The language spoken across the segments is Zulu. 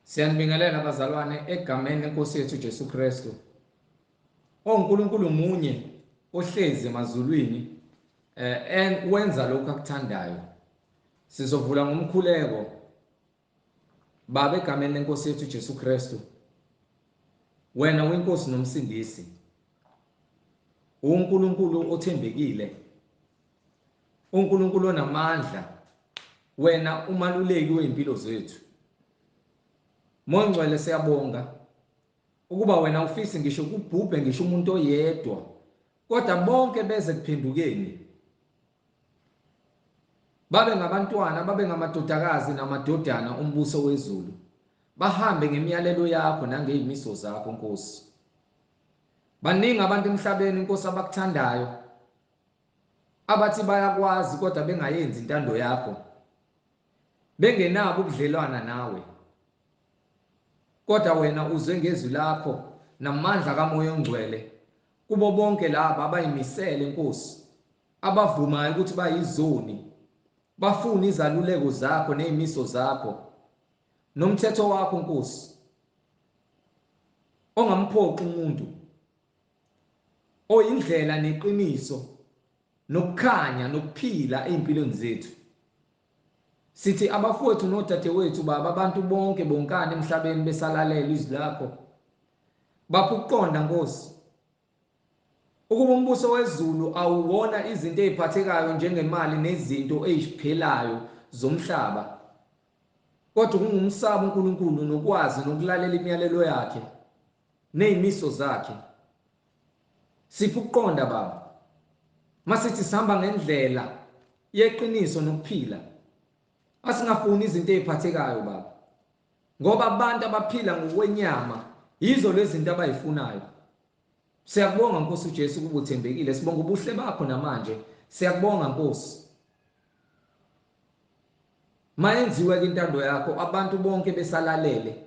Siyanibingelela bazalwane egameni lenkosi yethu Jesu Kristu. ONkulunkulu munye ohlezi emazulwini eh wenza lokhu akuthandayo. Sizovula ngomkhuleko. Baba egameni lenkosi yethu Jesu Kristu. Wena wenkosi nomsindisi. uNkulunkulu othembekile. uNkulunkulu onamandla. Wena umaluleki weimpilo zethu. Mongcwele siyabonga ukuba wena ufisi ngisho kubhubhe ngisho umuntu oyedwa kodwa bonke beze kuphendukeni babe ngabantwana babe ngamadodakazi namadodana umbuso wezulu bahambe ngemiyalelo yakho nangeyimiso zakho Nkosi. Baningi abantu emhlabeni Nkosi abakuthandayo abathi bayakwazi kodwa bengayenzi intando yakho bengenabo ubudlelwana nawe kodwa wena uzwe ngezwi lakho namandla kaMoya oNgcwele kubo bonke laba abayimisele Nkosi abavumayo ukuthi bayizoni bafuna izaluleko zakho nezimiso zakho nomthetho wakho Nkosi ongamphoqi umuntu oyindlela neqiniso nokukhanya nokuphila ezimpilweni zethu. Sithi abafowethu nodadewethu baba abantu bonke bonkana emhlabeni besalalela izwi lakho. Bapha ukuqonda Nkosi ukuba umbuso wezulu awuwona izinto eziphathekayo njengemali nezinto eziphelayo zomhlaba kodwa kungumsaba uNkulunkulu nokwazi nokulalela imiyalelo yakhe nezimiso zakhe. Sipha ukuqonda baba. Masithi sihamba ngendlela yeqiniso nokuphila. Asingafuni izinto eziphathekayo baba. Ngoba abantu abaphila ngokwenyama yizo lezi zinto abayifunayo. Siyakubonga Nkosi uJesu ukuba uthembekile. Sibonga ubuhle bakho namanje. Siyakubonga Nkosi. Mayenziwe ke intando yakho abantu bonke besalalele.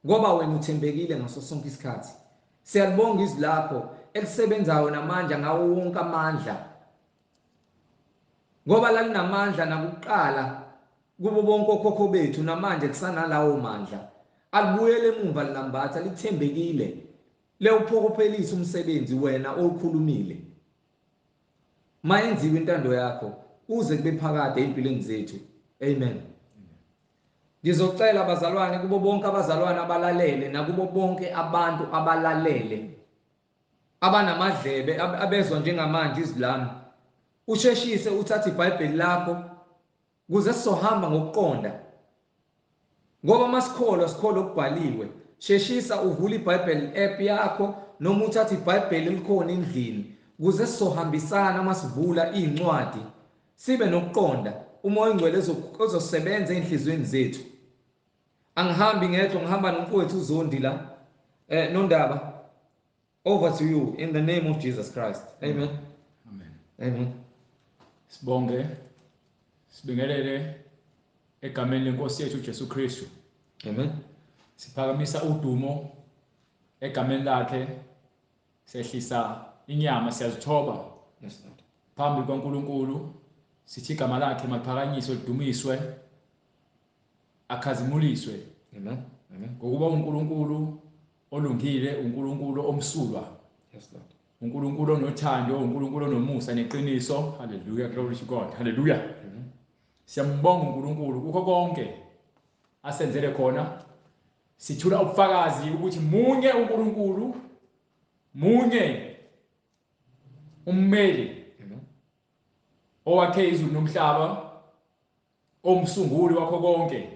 Ngoba wena uthembekile ngaso sonke isikhathi. Siyalibonga izwi lakho elisebenzayo namandla ngawo wonke amandla. Ngoba lalinamandla nakuqala kubo bonke okhokho bethu namanje kusanalawo mandla. Alibuyele emumva lilambatha lithembekile. Lewuphokophelisa umsebenzi wena owukhulumile. Mayenziwe intando yakho kuze kube phakade empilweni zethu. Amen. Ngizocela bazalwane kubo bonke abazalwane abalalele nakubo bonke abantu abalalele abanamadlebe abezwa njengamanje izwi lami usheshise uthathe iBhayibheli lakho kuze sizohamba ngokuqonda ngoba masikholwa sikholwa okubhaliwe. Sheshisa uvule iBhayibheli app yakho noma uthathe iBhayibheli elikhona endlini kuze sizohambisana masivula incwadi sibe nokuqonda uMoya oNgcwele ozosebenza enhliziyweni zethu. Angihambi ngedwa, ngihamba nomfowethu uZondi la. Nondaba, over to you in the name of Jesus Christ. Amen. Amen. Amen. Sibonge sibingelele egameni lenkosi yethu Jesu Kristu. Amen. Siphakamisa udumo egameni lakhe, sehlisa inyama, siyazithoba. Yes Lord. Phambi kwaNkulunkulu sithi igama lakhe maliphakanyiswe, lidumiswe, akhazimuliswe. Amen. Amen. Ngokuba uNkulunkulu olungile, uNkulunkulu omsulwa. Yes Lord. uNkulunkulu onothando, uNkulunkulu onomusa neqiniso. Hallelujah, glory to God. Hallelujah. Amen. Siyambonga uNkulunkulu kukho konke asenzele khona. Sithula ubufakazi ukuthi munye uNkulunkulu, munye ummeli Amen. owakhe izulu nomhlaba, omsunguli wakho konke,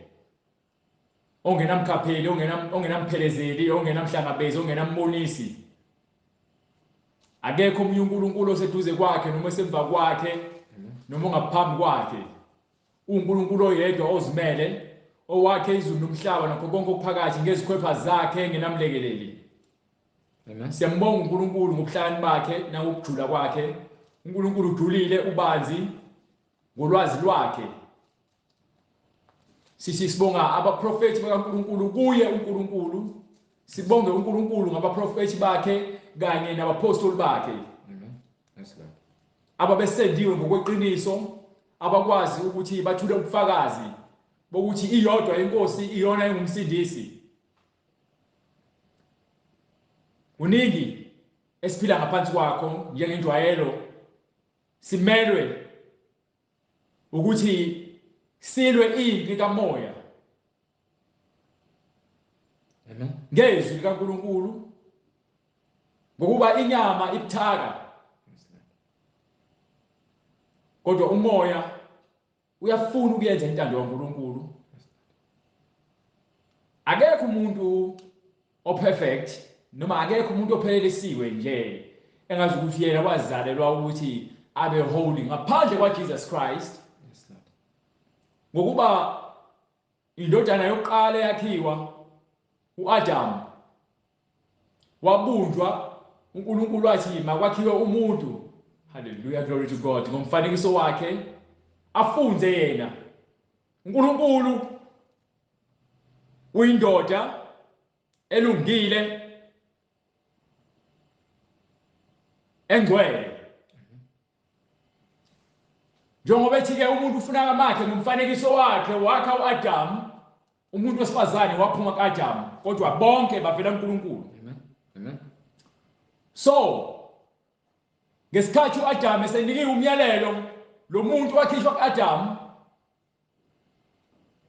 ongenamkhapheli, ongenamphelezeli, ongenamhlangabezi, ongenambonisi. Akekho omunye uNkulunkulu oseduze kwakhe noma esemva kwakhe noma ongaphambi kwakhe. uNkulunkulu oyedwa ozimele, owakhe izulu nomhlaba nakho konke okuphakathi ngezikhwepha zakhe engenamlekeleli. Amen. Siyambonga uNkulunkulu ngobuhlakani bakhe nangokujula kwakhe. uNkulunkulu ujulile, ubanzi ngolwazi lwakhe. Sithi sibonga abaprofethi bakaNkulunkulu kuye uNkulunkulu. Sibonge uNkulunkulu ngabaprofethi bakhe kanye nabapostoli bakhe. Amen. Yes Lord. Ababesendiwe ngokweqiniso, abakwazi ukuthi bathule ubufakazi bokuthi iyodwa inkosi iyona engumsindisi. Kuningi esiphila ngaphansi kwakho njengenjwayelo, simelwe ukuthi silwe impi kamoya. Amen. Ngezwi likaNkulunkulu, ngokuba inyama ibuthaka kodwa umoya uyafuna ukuyenza intando kaNkulunkulu. Akekho umuntu operfect noma akekho umuntu ophelelisiwe nje engazi ukuthi yena wazalelwa ukuthi abe holy ngaphandle kwa Jesus Christ. Yes, Lord. Ngokuba indodana yokuqala yakhiwa uAdam, wabunjwa uNkulunkulu wathi makwakhiwe umuntu, hallelujah, glory to God, ngomfanekiso wakhe afunze yena. uNkulunkulu uyindoda elungile engcwele. Njengoba ethi ke umuntu ufuna amakhe ngomfanekiso wakhe, wakha uAdam, umuntu wesifazane waphuma kuAdam, kodwa bonke bavela kuNkulunkulu. Amen. Amen. So ngesikhathi uAdam esenikiwe umyalelo, lo muntu wakhishwa kuAdam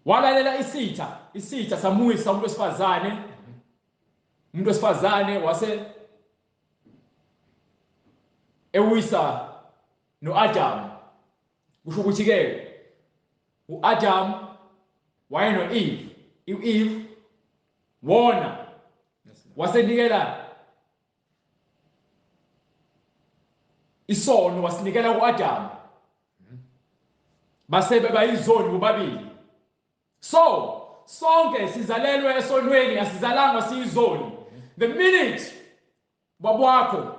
walalela isitha, isitha samuyisa umuntu wesifazane, umuntu wesifazane wase ewisa noAdam. Kusho ukuthi ke uAdam wayeno Eve, uEve wona wasenikela isono, wasinikela kuAdam, base bebayizoni bobabili. So sonke sizalelwe esonweni, asizalangwa siyizoni. The minute baba wakho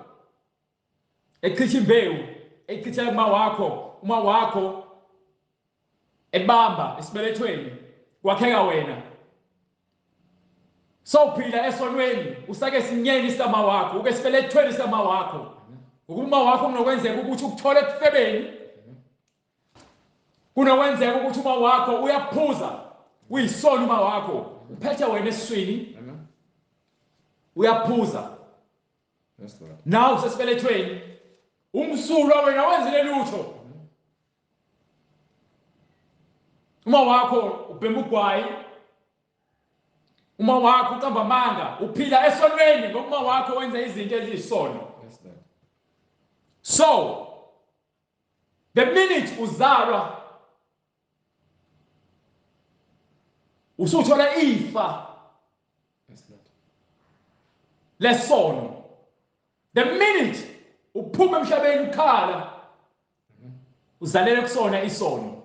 echitha imbewu, echithela kuma wakho, uma wakho ebamba esibelethweni, kwakheka wena. Sowuphila esonweni, usake sinyeni sikama wakho, uke esibelethweni sikama wakho. Ngokuba uma wakho kunokwenzeka ukuthi ukuthole ekufebeni, kunokwenzeka ukuthi uma wakho uyaphuza, uyisona uma wakho, uphethe wena esiswini, uyaphuza. Yes, Lord. Nawe usesibelethweni, umsulwa wena wenzile lutho. Uma wakho ubhema ugwayi, uma wakho uqamba amanga, uphila esonweni ngoba uma wakho wenza izinto eziyisono. Yes, Lord. So the minute uzalwa usuthola ifa Yes, Lord. lesono. The minute uphuma emhlabeni ukhala, uzalele kusona isono,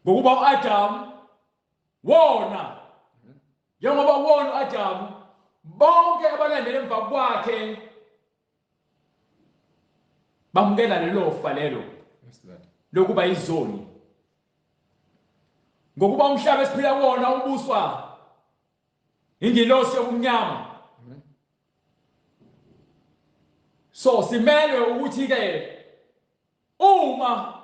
ngokuba uAdam wona, njengoba wona uAdam, bonke abalandela emva kwakhe bamukela lelo fa lelo Yes, Lord. lokuba izoni. Ngokuba umhlaba esiphila kuwona ubuswa ingilosi yobumnyama. So simelwe ukuthi ke uma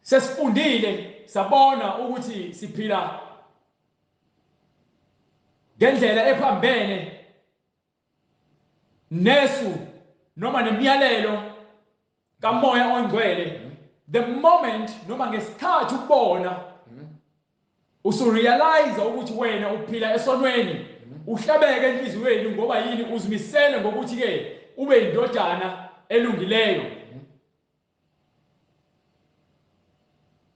sesifundile sabona ukuthi siphila ngendlela ephambene nesu noma nemiyalelo kaMoya oNgcwele, the moment noma ngesikhathi ukubona usurealize ukuthi wena uphila esonweni, uhlabeke enhliziyweni ngoba yini? Uzimisele ngokuthi ke ube indodana elungileyo,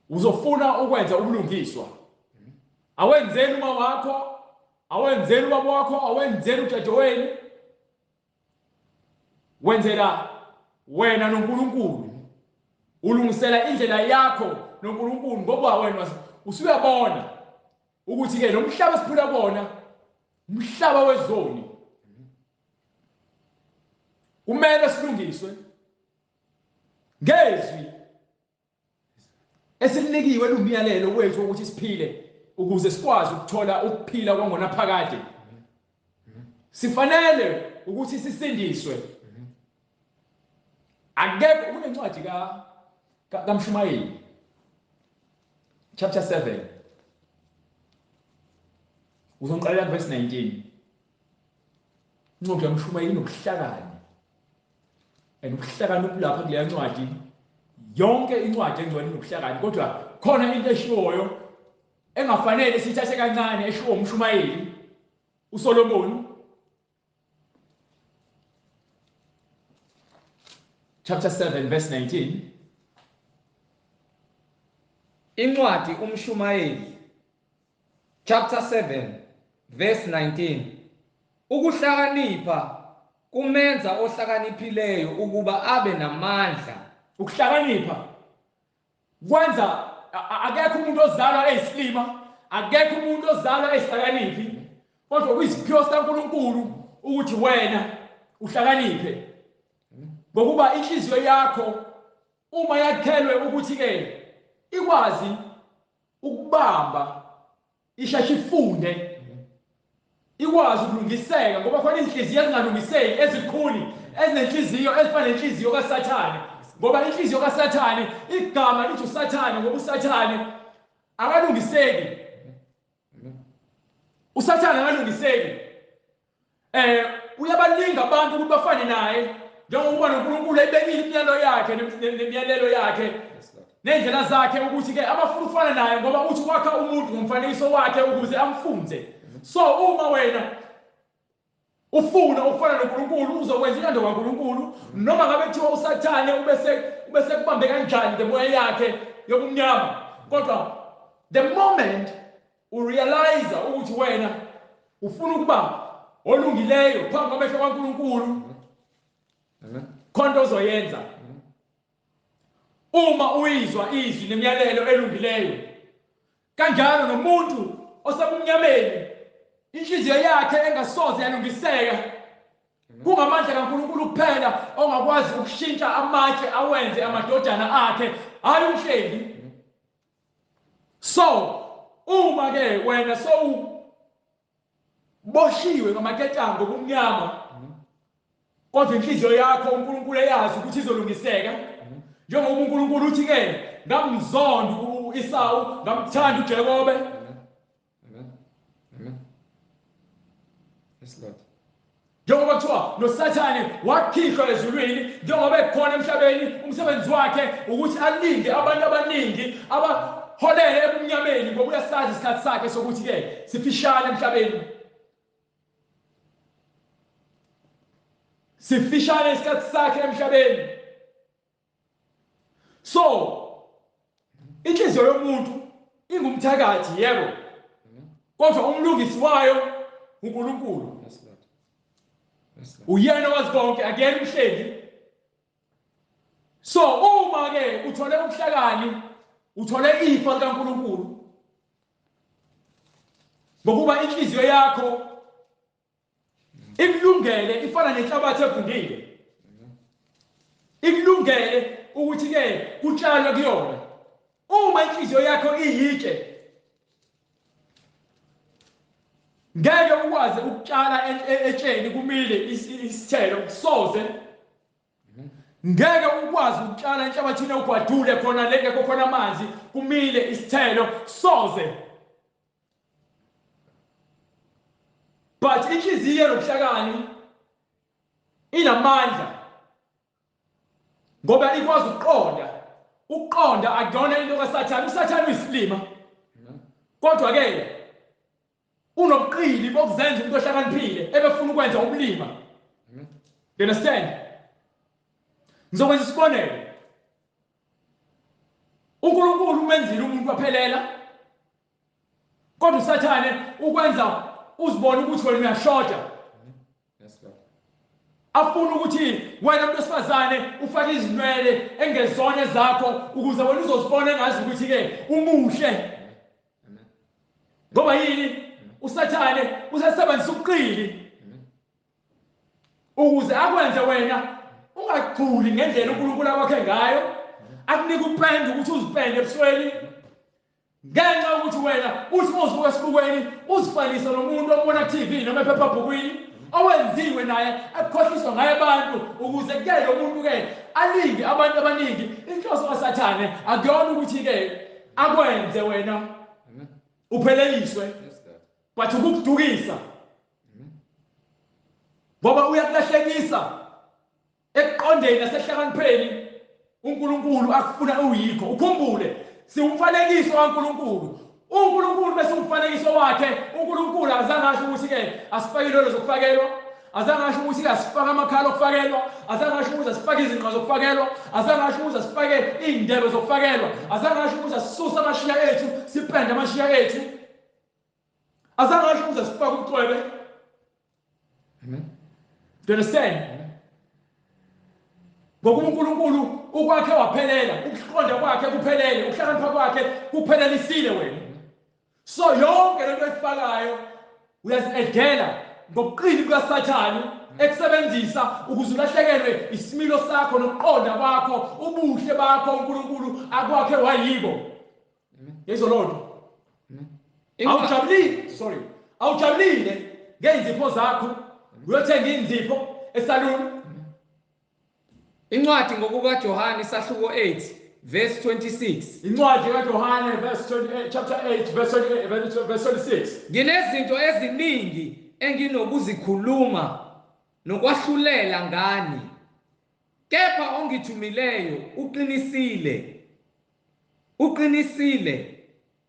uzofuna ukwenza ubulungiswa. Awenzeli uma wakho, awenzeli ubaba wakho, awenzeli udadewenu, wenzela wena noNkulunkulu. Ulungisela indlela yakho noNkulunkulu, ngoba wena usuyabona ukuthi ke lo mhlaba esiphila kuwona umhlaba wezoni, kumele silungiswe ngezwi esilinikiwe lumyalelo wethu ukuthi siphile ukuze sikwazi ukuthola ukuphila kwangonaphakade. Sifanele ukuthi sisindiswe. Akekho. Kunencwadi ka kaMshumayeli chapter 7 uzongiqalela verse 19. Incwadi yomshumayeli inobuhlakani, and ubuhlakani obulapha kuleya ncwadi, yonke incwadi engcwele inobuhlakani, kodwa khona into eshiwoyo engafanele sithathe kancane eshiwo umshumayeli uSolomoni. Chapter 7 verse 19. Incwadi umshumayeli chapter 7 verse 19. Ukuhlakanipha kumenza ohlakaniphileyo ukuba abe namandla. Ukuhlakanipha kwenza, akekho umuntu ozalwa eyisilima, akekho umuntu ozalwa eyihlakaniphi, kodwa kuyisiphiwo sikaNkulunkulu ukuthi wena uhlakaniphe, ngokuba inhliziyo yakho uma yakhelwe ukuthi ke ikwazi ukubamba, isheshe ifunde, ikwazi ukulungiseka, ngoba khona izinhliziyo ezingalungiseki, ezikhuni, ezinenhliziyo ezifana nenhliziyo kaSathane. Ngoba inhliziyo kaSathane, igama lithi uSathane, ngoba uSathane akalungiseki. uSathane akalungiseki. Uyabalinga abantu ukuthi bafane naye, njengokuba noNkulunkulu ebekile imiyalelo yakhe nemiyalelo yakhe nendlela zakhe, ukuthi ke abafuna ukufana naye, ngoba uthi wakha umuntu ngomfanekiso wakhe ukuze amfunze. So uma wena ufuna ukufana noNkulunkulu, uzokwenza intando kaNkulunkulu, noma ngabe kuthiwa uSathane ubese kubambe kanjani ngemoya yakhe yobumnyama, kodwa the moment urealize ukuthi wena ufuna ukuba olungileyo phambi kwamehlo kaNkulunkulu, khona ozoyenza uma uyizwa izwi nemiyalelo elungileyo. Kanjalo nomuntu osebumnyameni, inhliziyo yakhe engasoze yalungiseka, kungamandla kaNkulunkulu kuphela ongakwazi ukushintsha amatshe awenze amadodana akhe, hayi umhlengi. So uma ke wena sowuboshiwe ngamaketango obumnyama, kodwa inhliziyo yakho uNkulunkulu eyazi ukuthi izolungiseka, njengoba uNkulunkulu uthi ke ngamzonda uEsawu ngamthanda uJakobe. Amen. Amen. Yes Lord. Njengoba kuthiwa noSathane wakhishwa ezulwini, njengoba ekhona emhlabeni, umsebenzi wakhe ukuthi alinge abantu abaningi abaholele ebumnyameni, ngoba uyasazi isikhathi sakhe sokuthi ke sifishane emhlabeni. Sifishane isikhathi sakhe emhlabeni. So inhliziyo yomuntu ingumthakathi, yebo, kodwa umlungisi wayo uNkulunkulu. Uyena owazi konke, akuyena umhlengi. So uma ke uthole ubuhlakani, uthole ifa likaNkulunkulu, ngokuba inhliziyo yakho ikulungele, ifana nenhlabathi evundile, ikulungele ukuthi ke kutshalwe kuyona. Uma inhliziyo yakho iyitshe, ngeke ukwazi ukutshala etsheni kumile isithelo, kusoze. Ngeke ukwazi ukutshala enhlabathini ogwadule khona lengekho khona amanzi kumile isithelo, soze. But inhliziyo nobuhlakani inamandla, ngoba ikwazi ukuqonda. Ukuqonda akuyona into kaSathane. USathane uyisilima, kodwa ke unobuqili bokuzenza umuntu ohlakaniphile ebefuna ukwenza ubulima. You understand? Ngizokwenza isibonelo. uNkulunkulu umenzile umuntu waphelela, kodwa uSathane ukwenza uzibone ukuthi wena uyashoda. Afuna ukuthi wena muntu wesifazane ufake izinwele engezona zakho ukuze wena uzozibona engazi ukuthi ke umuhle. Ngoba yini? uSathane usesebenzisa ubuqili ukuze akwenze wena ungagculi ngendlela uNkulunkulu akwakhe ngayo, akunike upende ukuthi uzipende ebusweni, ngenxa yokuthi wena uthi uzibuka esibukweni uzifanise nomuntu ombona ku-TV noma ephephabhukwini owenziwe naye akukhohliswa ngaye abantu, ukuze ke lo muntu ke alinge abantu abaningi. Inhloso kaSathane akuyona ukuthi ke Akwenze wena upheleliswe, but ukukudukisa ngoba uyakulahlekisa ekuqondeni nasehlakanipheni uNkulunkulu akufuna uyikho. Ukhumbule, siwumfanekiso kaNkulunkulu. uNkulunkulu bese umfanekiso wakhe. uNkulunkulu azange asho ukuthi ke asifake ilolo zokufakelwa, azange asho ukuthi ke asifake amakhala okufakelwa, azange asho ukuthi asifake izinqa zokufakelwa, azange asho ukuthi asifake iy'ndebe zokufakelwa, azange asho ukuthi asisuse amashiya ethu sipende amashiya ethu, azange asho ukuthi asifake ucwebe. Amen. Do you understand? Ngokuba uNkulunkulu ukwakhe waphelela, ukuqonda kwakhe kuphelele, ukuhlakanipha kwakhe kuphelelisile wena. So yonke lento oyifakayo uyazi-edela ngobuqili bukaSathane ekusebenzisa ukuze ulahlekelwe isimilo sakho nokuqonda kwakho, ubuhle bakho uNkulunkulu akwakhe wayibo. Yezwa loo nto. Awujabulile, sorry. Awujabulile ngey'nzipho zakho, uyothenga iy'nzipho esaluni. Incwadi ngokukaJohane isahluko 8 verse 26. Incwadi kaJohane verse 28, chapter 8 verse 28, verse 26. Nginezinto eziningi enginokuzikhuluma nokwahlulela ngani, kepha ongithumileyo uqinisile, uqinisile,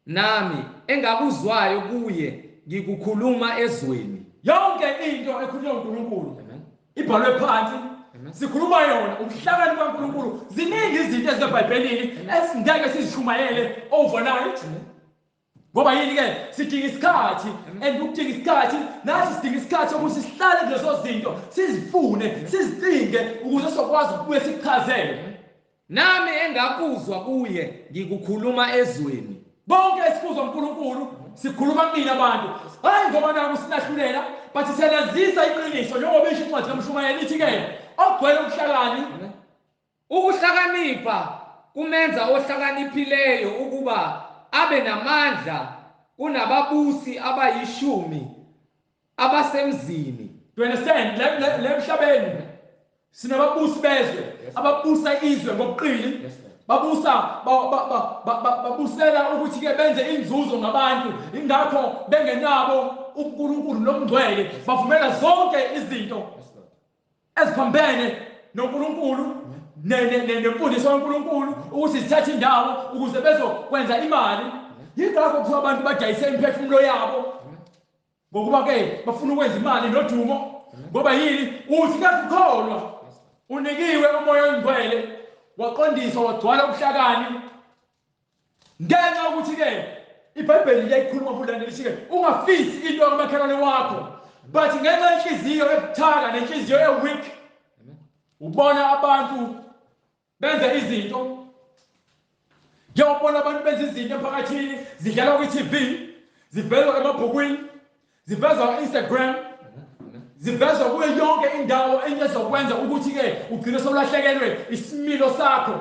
nami engakuzwayo kuye ngikukhuluma ezweni. Yonke into ekhulunywa uNkulunkulu ibhalwe phansi, sikhuluma yona ubuhlakani bukaNkulunkulu. Ziningi izinto eziseBhayibhelini esingeke sizishumayele overnight. Ngoba yini ke, sidinga isikhathi, and ukudinga isikhathi nathi sidinga isikhathi sokuthi sihlale kulezo zinto, sizifune, sizicinge ukuze sizokwazi ukubuye sikuchazele. Nami engakuzwa kuye ngikukhuluma ezweni. Bonke esikuzwa uNkulunkulu sikhuluma kunina abantu, hayi ngoba naku sinahlulela, but siyalazisa iqiniso njengoba isho incwadi kaMshumayeli ithi ke ogcwele ubuhlakani. Ukuhlakanipha kumenza ohlakaniphileyo ukuba abe namandla kunababusi abayishumi abasemzini. Do you understand? Le emhlabeni sinababusi bezwe ababusa izwe ngobuqili, babusa babusela ukuthi ke benze inzuzo ngabantu, ingakho bengenabo uNkulunkulu nomngcwele, bavumela zonke izinto eziphambene noNkulunkulu nemfundiso kaNkulunkulu ukuthi zithathe indawo ukuze bezokwenza imali. Yingakho kuthiwa abantu badayise imiphefumulo yabo ngokuba ke bafuna ukwenza imali nodumo. Ngoba yini? Uthi kakukholwa unikiwe uMoya oNgcwele, waqondiswa, wagcwala ubuhlakani, ngenxa yokuthi ke iBhayibheli liyayikhuluma futhi lithi ke ungafisi into kamakhelwane wakho, but ngenxa yenhliziyo ebuthaka nenhliziyo e-weak ubona abantu benza izinto, njengokubona abantu benza izinto emphakathini, zidlalwa kwi-TV, zivezwa emabhukwini, zivezwa ku-Instagram, zivezwa kuyo yonke indawo, into ezokwenza ukuthi-ke ugcine sewulahlekelwe isimilo sakho,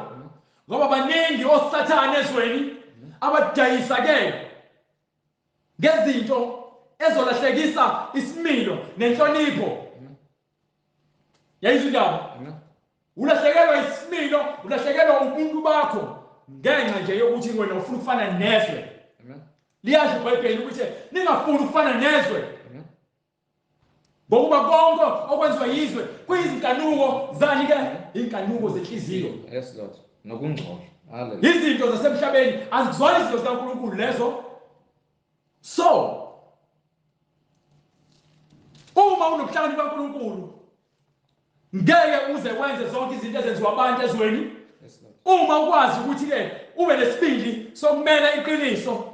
ngoba baningi osathane ezweni abadayisa-ke ngezinto ezolahlekisa isimilo nenhlonipho. Yayizwa indaba? Ulahlekelwa isimilo, ulahlekelwa ubuntu bakho ngenxa nje yokuthi wena ufuna ukufana nezwe. Liyasho iBhayibheli ukuthi ningafuni ukufana nezwe, ngokuba konke okwenziwa yizwe kuyizinkanuko zani ke, inkanuko zenhliziyo. Yes Lord. Nokungcola. Hallelujah. Izinto zasemhlabeni azizwani izinto zikaNkulunkulu lezo. So uma unobuhlakani bukaNkulunkulu ngeke uze wenze zonke izinto ezenziwa abantu ezweni. Yes Lord. Uma ukwazi ukuthi ke ube nesibindi sokumela iqiniso,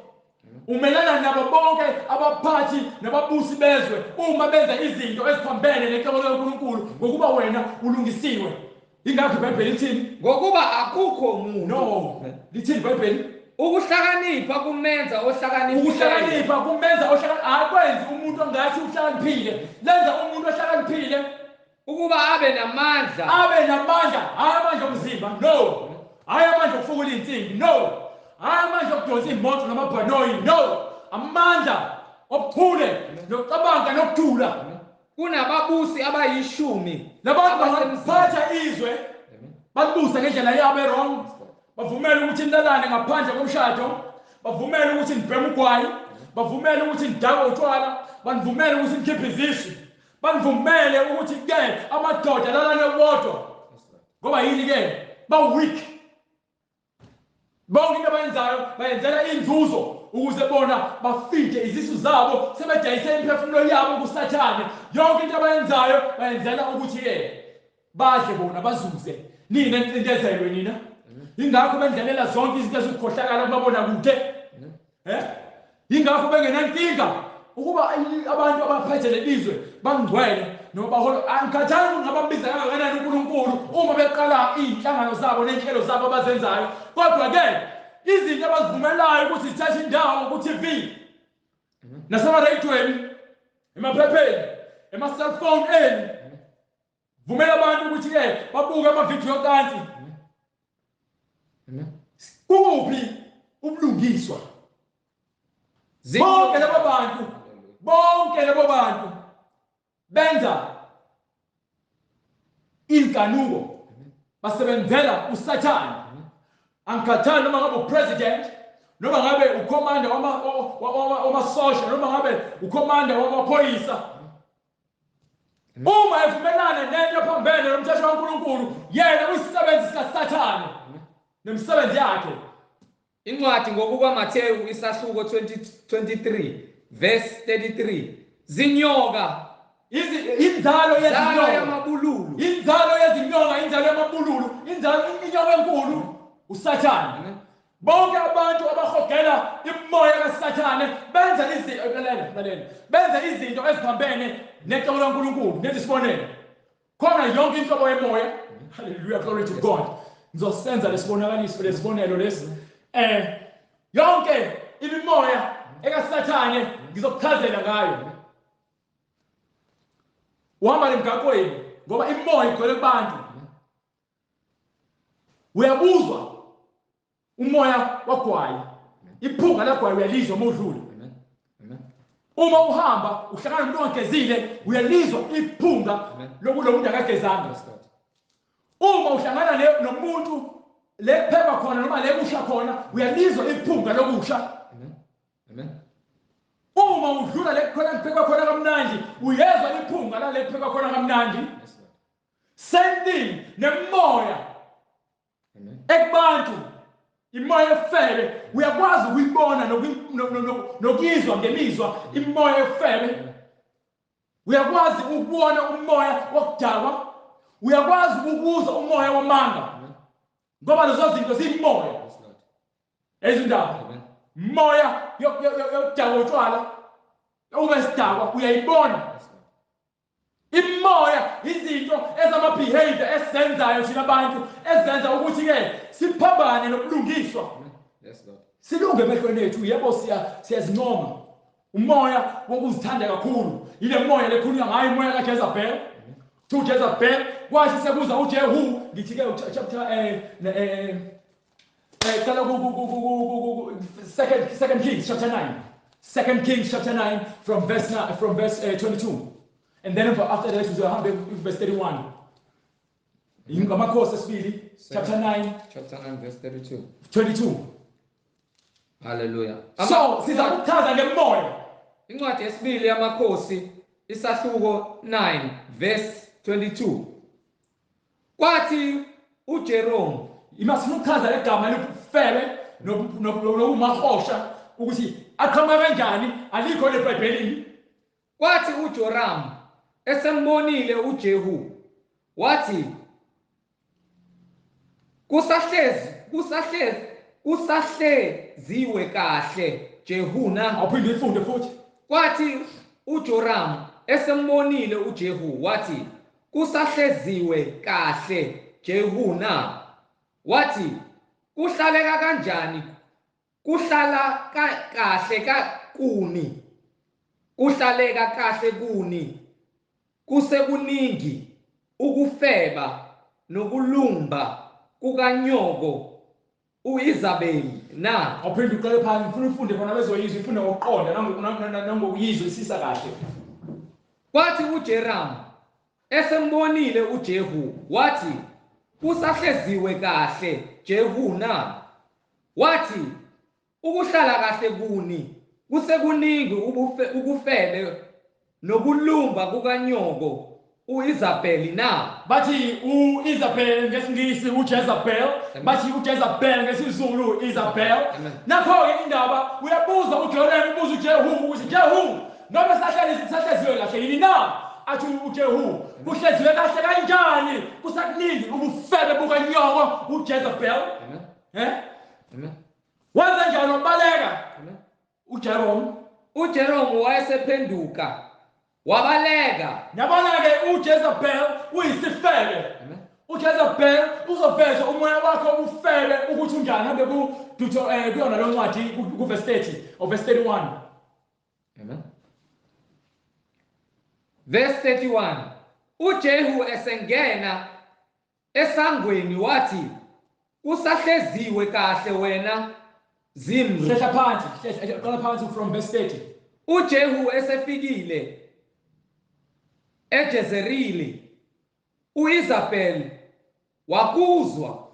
umelana nabo bonke abaphathi nababusi bezwe uma benza izinto eziphambene necebo likaNkulunkulu, ngokuba wena ulungisiwe. Ingakho iBhayibheli lithini? Ngokuba akukho muntu. No, lithini iBhayibheli? Ukuhlakanipha kumenza ohlakaniphileyo. Ukuhlakanipha kumenza ohlakaniphileyo, akwenzi umuntu ongathi uhlakaniphile, lenza umuntu ohlakaniphile ukuba abe namandla. Abe namandla, hayi amandla omzimba, no, hayi amandla okufukula iy'nsimbi, no, hayi amandla okudonsa iy'moto namabhanoyi, no, amandla obuchule nokucabanga nokujula. Kunababusi abayishumi labantu abasemzini. Bangaphatha izwe, balibusa ngendlela yabo e-wrong. Bavumele ukuthi nilalane ngaphandle komshado, bavumele ukuthi nibheme ugwayi, bavumele ukuthi nidakwe utshwala, banivumele ukuthi nikhiphe izisu, banivumele ukuthi ke amadoda alalane wodwa. Ngoba yini ke? Ba-weak. Bonke into abayenzayo bayenzela inzuzo ukuze bona bafide izisu zabo, sebedayise imiphefumulo yabo kuSathane. Yonke into abayenzayo bayenzela ukuthi ke badle bona bazuze, nina nicindezelwe nina. Ingakho bendlalela zonke izinto ezikukhohlakala kumabonakude. Ingakho bengenankinga ukuba abantu abaphethe lelizwe bangcwele noma baholo. Angikhathali ukuthi ngababiza kangakanani uNkulunkulu uma beqala iy'nhlangano zabo ney'nhlelo zabo abazenzayo, kodwa-ke izinto abazivumelayo ukuthi zithathe indawo ku-TV nasemareyidweni, emaphepheni, ema-cellphone enu, vumela abantu ukuthi-ke babuke amavidiyo ocansi. Kukuphi ubulungiswa? Bonke labo bantu, bonke labo bantu benza inkanuko, basebenzela uSathane. Angikhathali noma ngabe upresident, noma ngabe ucommander wamasosha, noma ngabe ucommander wamaphoyisa, uma evumelana nento ephambene nomthetho kaNkulunkulu, yena uyisisebenzi sikaSathane nemisebenzi yakhe. Incwadi ngokukaMathewu isahluko 23 verse 33, zinyoka, inzalo yezinyoka, yamabululu, inzalo yezinyoka, inzalo yamabululu, inzalo, inyoka enkulu uSathane. Bonke abantu abahogela imoya kaSathane benza izinto, benza izinto eziphambene necebo laNkulunkulu. Nenze isibonelo khona yonke inhlobo yemoya. Hallelujah, glory to God. Ngizosenza lesibonakaliso, lesibonelo lesi. Yonke imimoya ekaSathane ngizokuchazela ngayo. Uhamba emgaqweni ngoba imoya igcwele kubantu. Uyabuzwa umoya wagwayi, iphunga lagwayi uyalizwa uma udlula. Uma uhamba uhlangana nomuntu ongagezile, uyalizwa iphunga lokulo muntu akagezanga. Uma uhlangana nomuntu lekuphekwa khona noma lekusha khona, uyalizwa iphunga lokusha. Uma udlula lekukhona kuphekwa khona kamnandi, uyezwa iphunga lalekuphekwa khona kamnandi. Same thing nemoya ekubantu, imoya efebe uyakwazi ukuyibona nokuyizwa ngemizwa. Imoya efebe uyakwazi ukubona, umoya wokudakwa uyakwazi ukuzwa, umoya wamanga, ngoba lezo zinto ziyimoya. Ezindaba moya yokudakwa utshwala, ube sidakwa uyayibona imoya. Izinto ezama-behavior esizenzayo thina abantu ezenza ukuthi-ke siphambane nobulungiswa, silunge emehlweni ethu. Yebo, siyazincoma. Umoya wokuzithanda kakhulu, ile moya lekhulunywa ngayo, imoya kaJezebel. Kuthiwa uJezebel kwathi sekuza uJehu, ngithi-ke chapter cala second Kings chapter 9, Second Kings chapter 9 from verse 22, and then after that uzohambe verse 31. Amakhosi esibili chapter 9. Chapter 9 verse 32. 22. Hallelujah. So siza kuchaza ngemoya. Incwadi yesibili yamakhosi isahluko 9 verse 22. Kwathi uJerome, Ima, sifuna ukuchaza legama lobufebe nokumahosha ukuthi aqhamuka kanjani, alikho leBhayibhelini. Kwathi uJoram esembonile uJehu wathi, kusahlezi kusahlezi kusahleziwe kahle, Jehu na? Awuphinde uyifunde futhi. Kwathi uJoram esembonile uJehu wathi, kusahleziwe kahle, Jehu na? Wathi, kuhlaleka kanjani, kuhlala kahle ka kuni, kuhlaleka kahle kuni, kusekuningi ukufeba nokulumba kukanyoko uIsabeli na? Awuphinde uqale phansi, ngifuna ufunde khona bezoyizwa, ifunde ngokuqonda nangokuyizwisisa kahle. Kwathi uJeram esembonile uJehu wathi, kusahleziwe kahle, Jehu na? Wathi, ukuhlala kahle kuni kusekuningi ukufebe nokulumba kukanyoko uIsabeli na? Bathi uIsabel ngesiNgisi uJezebel, bathi uJezebel ngesiZulu Isabel. Nakho-ke indaba, uyabuza uJoram, ubuza uJehu ukuthi Jehu, ngabe sahleziwe kahle yini na? Athi uJehu, kuhleziwe kahle kanjani? Kusakuningi ubufebe bukanyoko uJezebel. Wenza njani wabaleka? uJeromu wayesephenduka wabaleka. Yabona-ke uJezebel uyisifebe. uJezebel uzoveza umoya wakhe ubufebe ukuthi unjani. Hambe kuyona lo ncwadi ku-verse 30 or verse 31. Amen. Verse 31. uJehu esengena esangweni wathi, usahleziwe kahle wena Zimri. Hlehla phansi, qala phansi from verse 30. uJehu esefikile eJezerili, uIsabel wakuzwa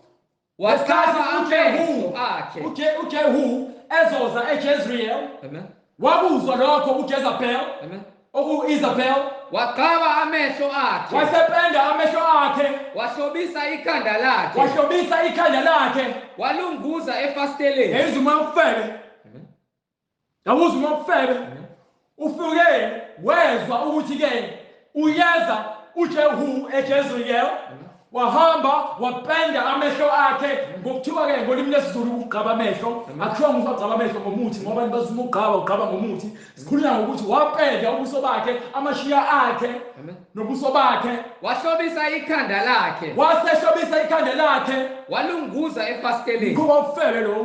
waqaba amehlo akhe. uJehu ezoza eJezreel. Amen. Wakuzwa lokho uJezebel. Amen. OkuIsabel waqaba amehlo akhe. Wasependa amehlo akhe. Wahlobisa ikhanda lakhe. Wahlobisa ikhanda lakhe. Walunguza efasteleni. Yezwa umoya wobufebe. Yawuzwa umoya wobufebe. Ufike wezwa ukuthi ke uyeza uJehu eJezreel. Wahamba wapenda amehlo akhe ngokuthiwa ke ngolimi lesiZulu ukugqaba amehlo. Akuthiwa ukuthi wagqaba amehlo ngomuthi, ngoba abantu bathi uma ugqaba ugqaba ngomuthi. Sikhulunywa ngokuthi wapenda ubuso bakhe, amashiya akhe nobuso bakhe. Wahlobisa ikhanda lakhe. Wasehlobisa ikhanda lakhe. Walunguza efasteleni. Kuba ufebe lo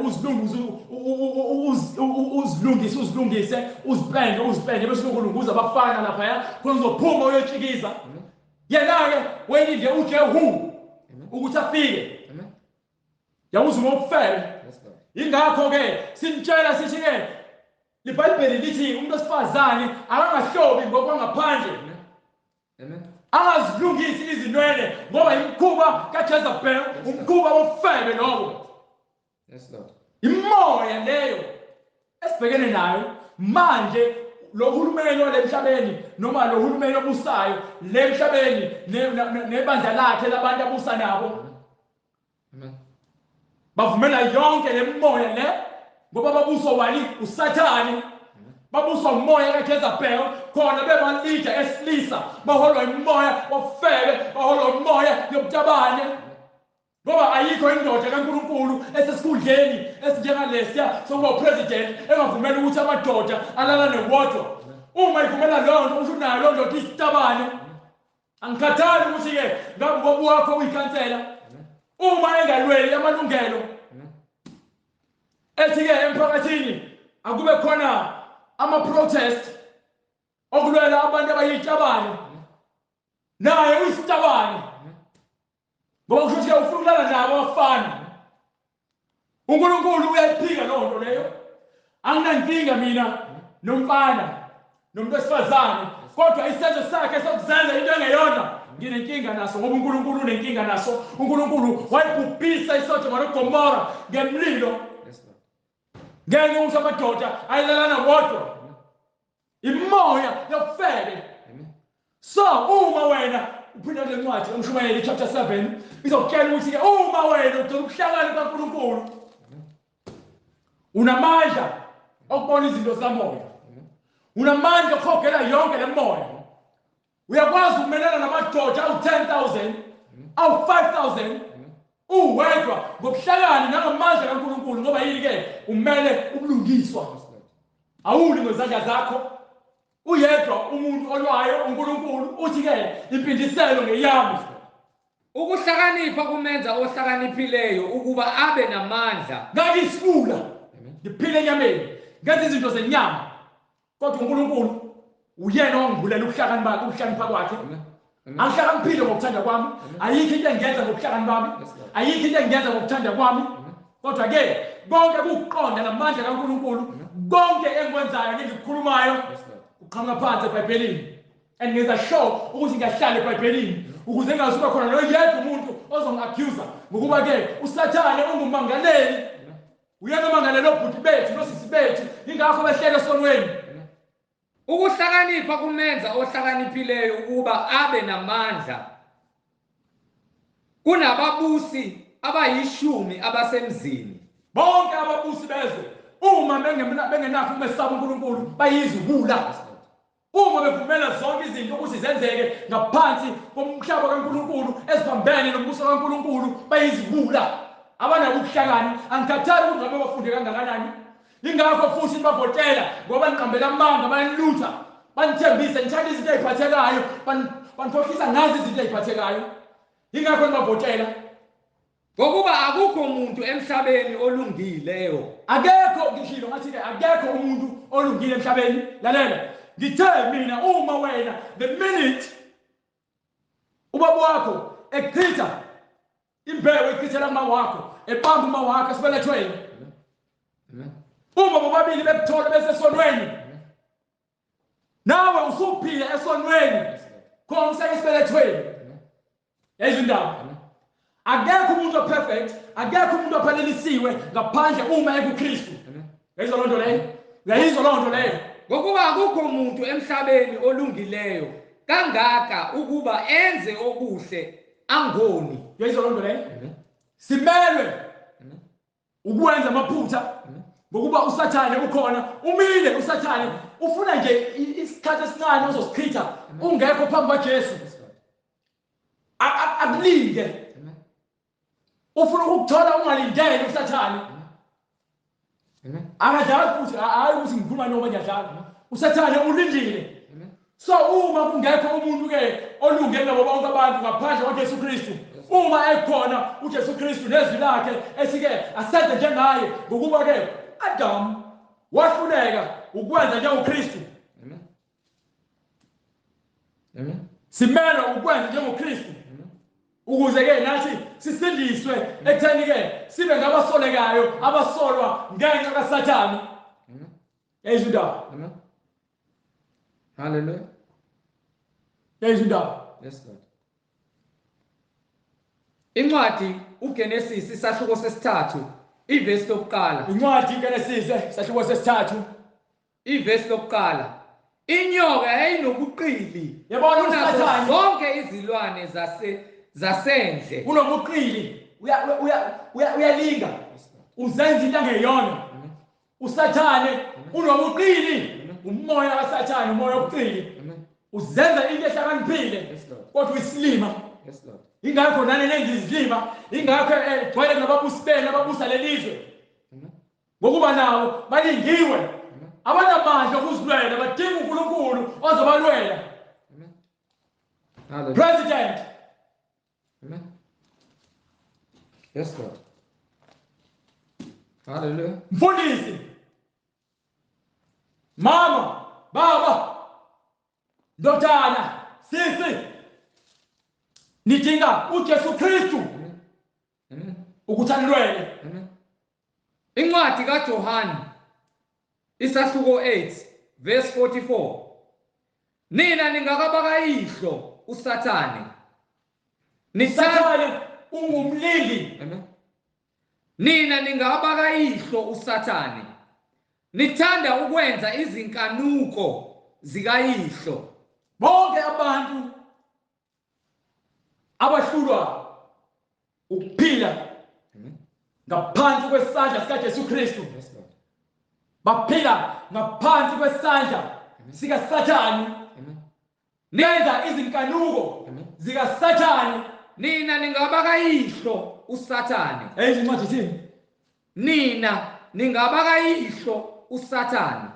uzilungise uzilungise uzipende uzipende bese ukulunguza abafana lapha khona uzophuma uyotshikiza. Yena-ke wayelinde uJehu ukuthi afike. Yawuzwa ngokufebe. Ingakho-ke simtshela sithi-ke liBhayibheli lithi umuntu wesifazane akangahlobi ngokwangaphandle. Angazilungisi izinwele ngoba imikhuba kaJezebel, umkhuba wofebe lowo. Imoya leyo esibhekene nayo manje. Lo hulumeni walemhlabeni noma lo hulumeni obusayo lemhlabeni nebandla lakhe labantu abusa nabo bavumela yonke lemoya le ngoba babuswa wani uSathane, babuswa umoya kaJezebel. Khona bebalija esilisa baholwa imoya wofebe, baholwa umoya yobutabane. Ngoba ayikho indoda kaNkulunkulu esesikhundleni esinjengalesiya sokuba upresident engavumeli ukuthi amadoda alalane wodwa. Uma ivumela leyo nto usho unayo leyo ndoda isitabane. Angikhathali ukuthi-ke ngabe ubaba wakho uyikhansela. Uma engalweli amalungelo ethi-ke emphakathini akube khona ama-protest okulwela abantu abayitabane, naye uyisitabane. Ngoba kusho ukuthi ufuna ukulala nabo abafana. uNkulunkulu uyayiphika leyo nto leyo. Anginankinga mina nomfana nomuntu wesifazane, kodwa isenzo sakhe sokuzenza into engeyona nginenkinga naso, ngoba uNkulunkulu unenkinga naso. uNkulunkulu wayibhubhisa iSodoma noGomora ngemlilo ngenxa yokuthi amadoda ayelalana wodwa. Imoya yobufebe. So uma wena uphinda kule ncwadi uMshumayeli chapter 7 izokutshela ukuthi-ke uma wena ugcina ubuhlakani bukaNkulunkulu unamandla okubona izinto zikamoya, unamandla okuhogela yonke le moya, uyakwazi ukumelana namadoda awu-10,000 awu-5,000 uwedwa ngobuhlakani nangamandla kaNkulunkulu. Ngoba yini-ke? Umele ubulungiswa, awuli ngezandla zakho. Uyedwa umuntu olwayo uNkulunkulu uthi-ke impindiselo ngeyami. Ukuhlakanipha kumenza ohlakaniphileyo ukuba abe namandla. Ngangisiwula ngiphile enyameni ngenza izinto zenyama, kodwa uNkulunkulu uyena ongivulela ubuhlakani bakhe, ukuhlakanipha kwakhe. Angihlakaniphile ngokuthanda kwami, ayikho into engiyenza ngobuhlakani bami, ayikho into engiyenza ngokuthanda kwami, kodwa-ke konke kukuqonda namandla kaNkulunkulu. Konke engikwenzayo nengikukhulumayo kuqhamuka phansi eBhayibhelini. And ngenza sure ukuthi ngiyahlala eBhayibhelini ukuze ngingazuba khona noyedwa umuntu ozongi-accusa, ngokuba-ke uSathane ungumangaleli. Uyena omangalela obhuti bethu nosisi bethu, yingakho behlele esonweni. Ukuhlakanipha kumenza ohlakaniphileyo ukuba abe namandla kunababusi abayishumi abasemzini. Bonke ababusi bezwe uma bengenakho ukumesaba uNkulunkulu bayiziwula. Uma bevumela zonke izinto ukuthi zenzeke ngaphansi komhlaba kaNkulunkulu eziphambene nombuso kaNkulunkulu bayiziwula. Abanabo ubuhlakani, angikhathali ukuthi ngabe bafunde kangakanani. Ingakho futhi nibavotela ngoba niqambela amanga, bayanilutha, banithembise, nithanda izinto eziphathekayo, banikhohlisa ngazo izinto eziphathekayo. Ingakho nibavotela. Ngokuba akukho umuntu emhlabeni olungileyo. Akekho, ngishilo ngathi-ke akekho umuntu olungile emhlabeni. Lalela, ngithe mina uma wena the minute ubaba wakho echitha imbewu echithela uma wakho, ebamba uma wakho esibelethweni, uma bobabili bekuthola besesonweni, nawe usuphila esonweni khona usesibelethweni. Yayizwa indaba? Akekho umuntu operfect, akekho umuntu ophelelisiwe ngaphandle uma ekuKristu. Yayizwa loo nto leyo? Uyayizwa loo nto leyo? Ngokuba akukho umuntu emhlabeni olungileyo kangaka ukuba enze okuhle angoni. Uyayizwa loo nto leyo? Simelwe ukwenza amaphutha ngokuba uSathane ukhona, umile uSathane, ufuna nje isikhathi esincane ozosichitha ungekho phambi kwaJesu. Akulinde. Ufuna ukukuthola ungalindele uSathane. Akadlali futhi, hayi ukuthi ngikhuluma noma ngiyadlala. uSathane ulindile. So uma kungekho umuntu ke olunge nabo bonke abantu ngaphandle kwaJesu Kristu, uma ekhona uJesu Kristu nezwi lakhe esike asenze njengaye, ngokuba ke Adam wahluleka ukwenza njengoKristu. Amen. Amen. Simele ukwenza njengoKristu ukuze ke nathi sisindiswe ekutheni ke sibe ngabasolekayo abasolwa ngenxa kaSathane. Amen. Yayizwa indaba? Amen. Hallelujah. Yayizwa indaba? Yes Lord. Incwadi uGenesis isahluko sesithathu ivesi lokuqala. Incwadi iGenesis isahluko sesithathu ivesi lokuqala. Inyoka yayinobuqili. Yabona kunazo uSathane zonke izilwane zasendle. Unobuqili, uyalinga. Uzenza into angeyona. uSathane unobuqili, umoya kaSathane, umoya wobuqili. Uzenza into ehlakaniphile kodwa uyisilima. Yes Lord. Ingakho nani nenza izilima, ingakho egcwele nababusi benu ababusa lelizwe. Ngokuba nawo balingiwe. Abanamandla okuzilwela, badinga uNkulunkulu ozobalwela. Amen. President. Amen. Yes Lord. Hallelujah. Mfundisi. Mama, baba, ndodana, sisi. Nidinga uJesu Kristu. Amen. Ukuthi anilwele. Amen. Incwadi kaJohane isahluko 8 verse 44. Nina ningakabakayihlo uSathane. Sathane ungumlingi. Amen. Nina ningabakayihlo uSathane. Nithanda ukwenza izinkanuko zikayihlo. Bonke abantu abahlulwa ukuphila ngaphansi kwesandla sikaJesu Kristu baphila ngaphansi kwesandla sikaSathane. Nenza izinkanuko zikaSathane. Nina ningabakayihlo uSathane. Incwadi ithini? Nina ningabakayihlo uSathane.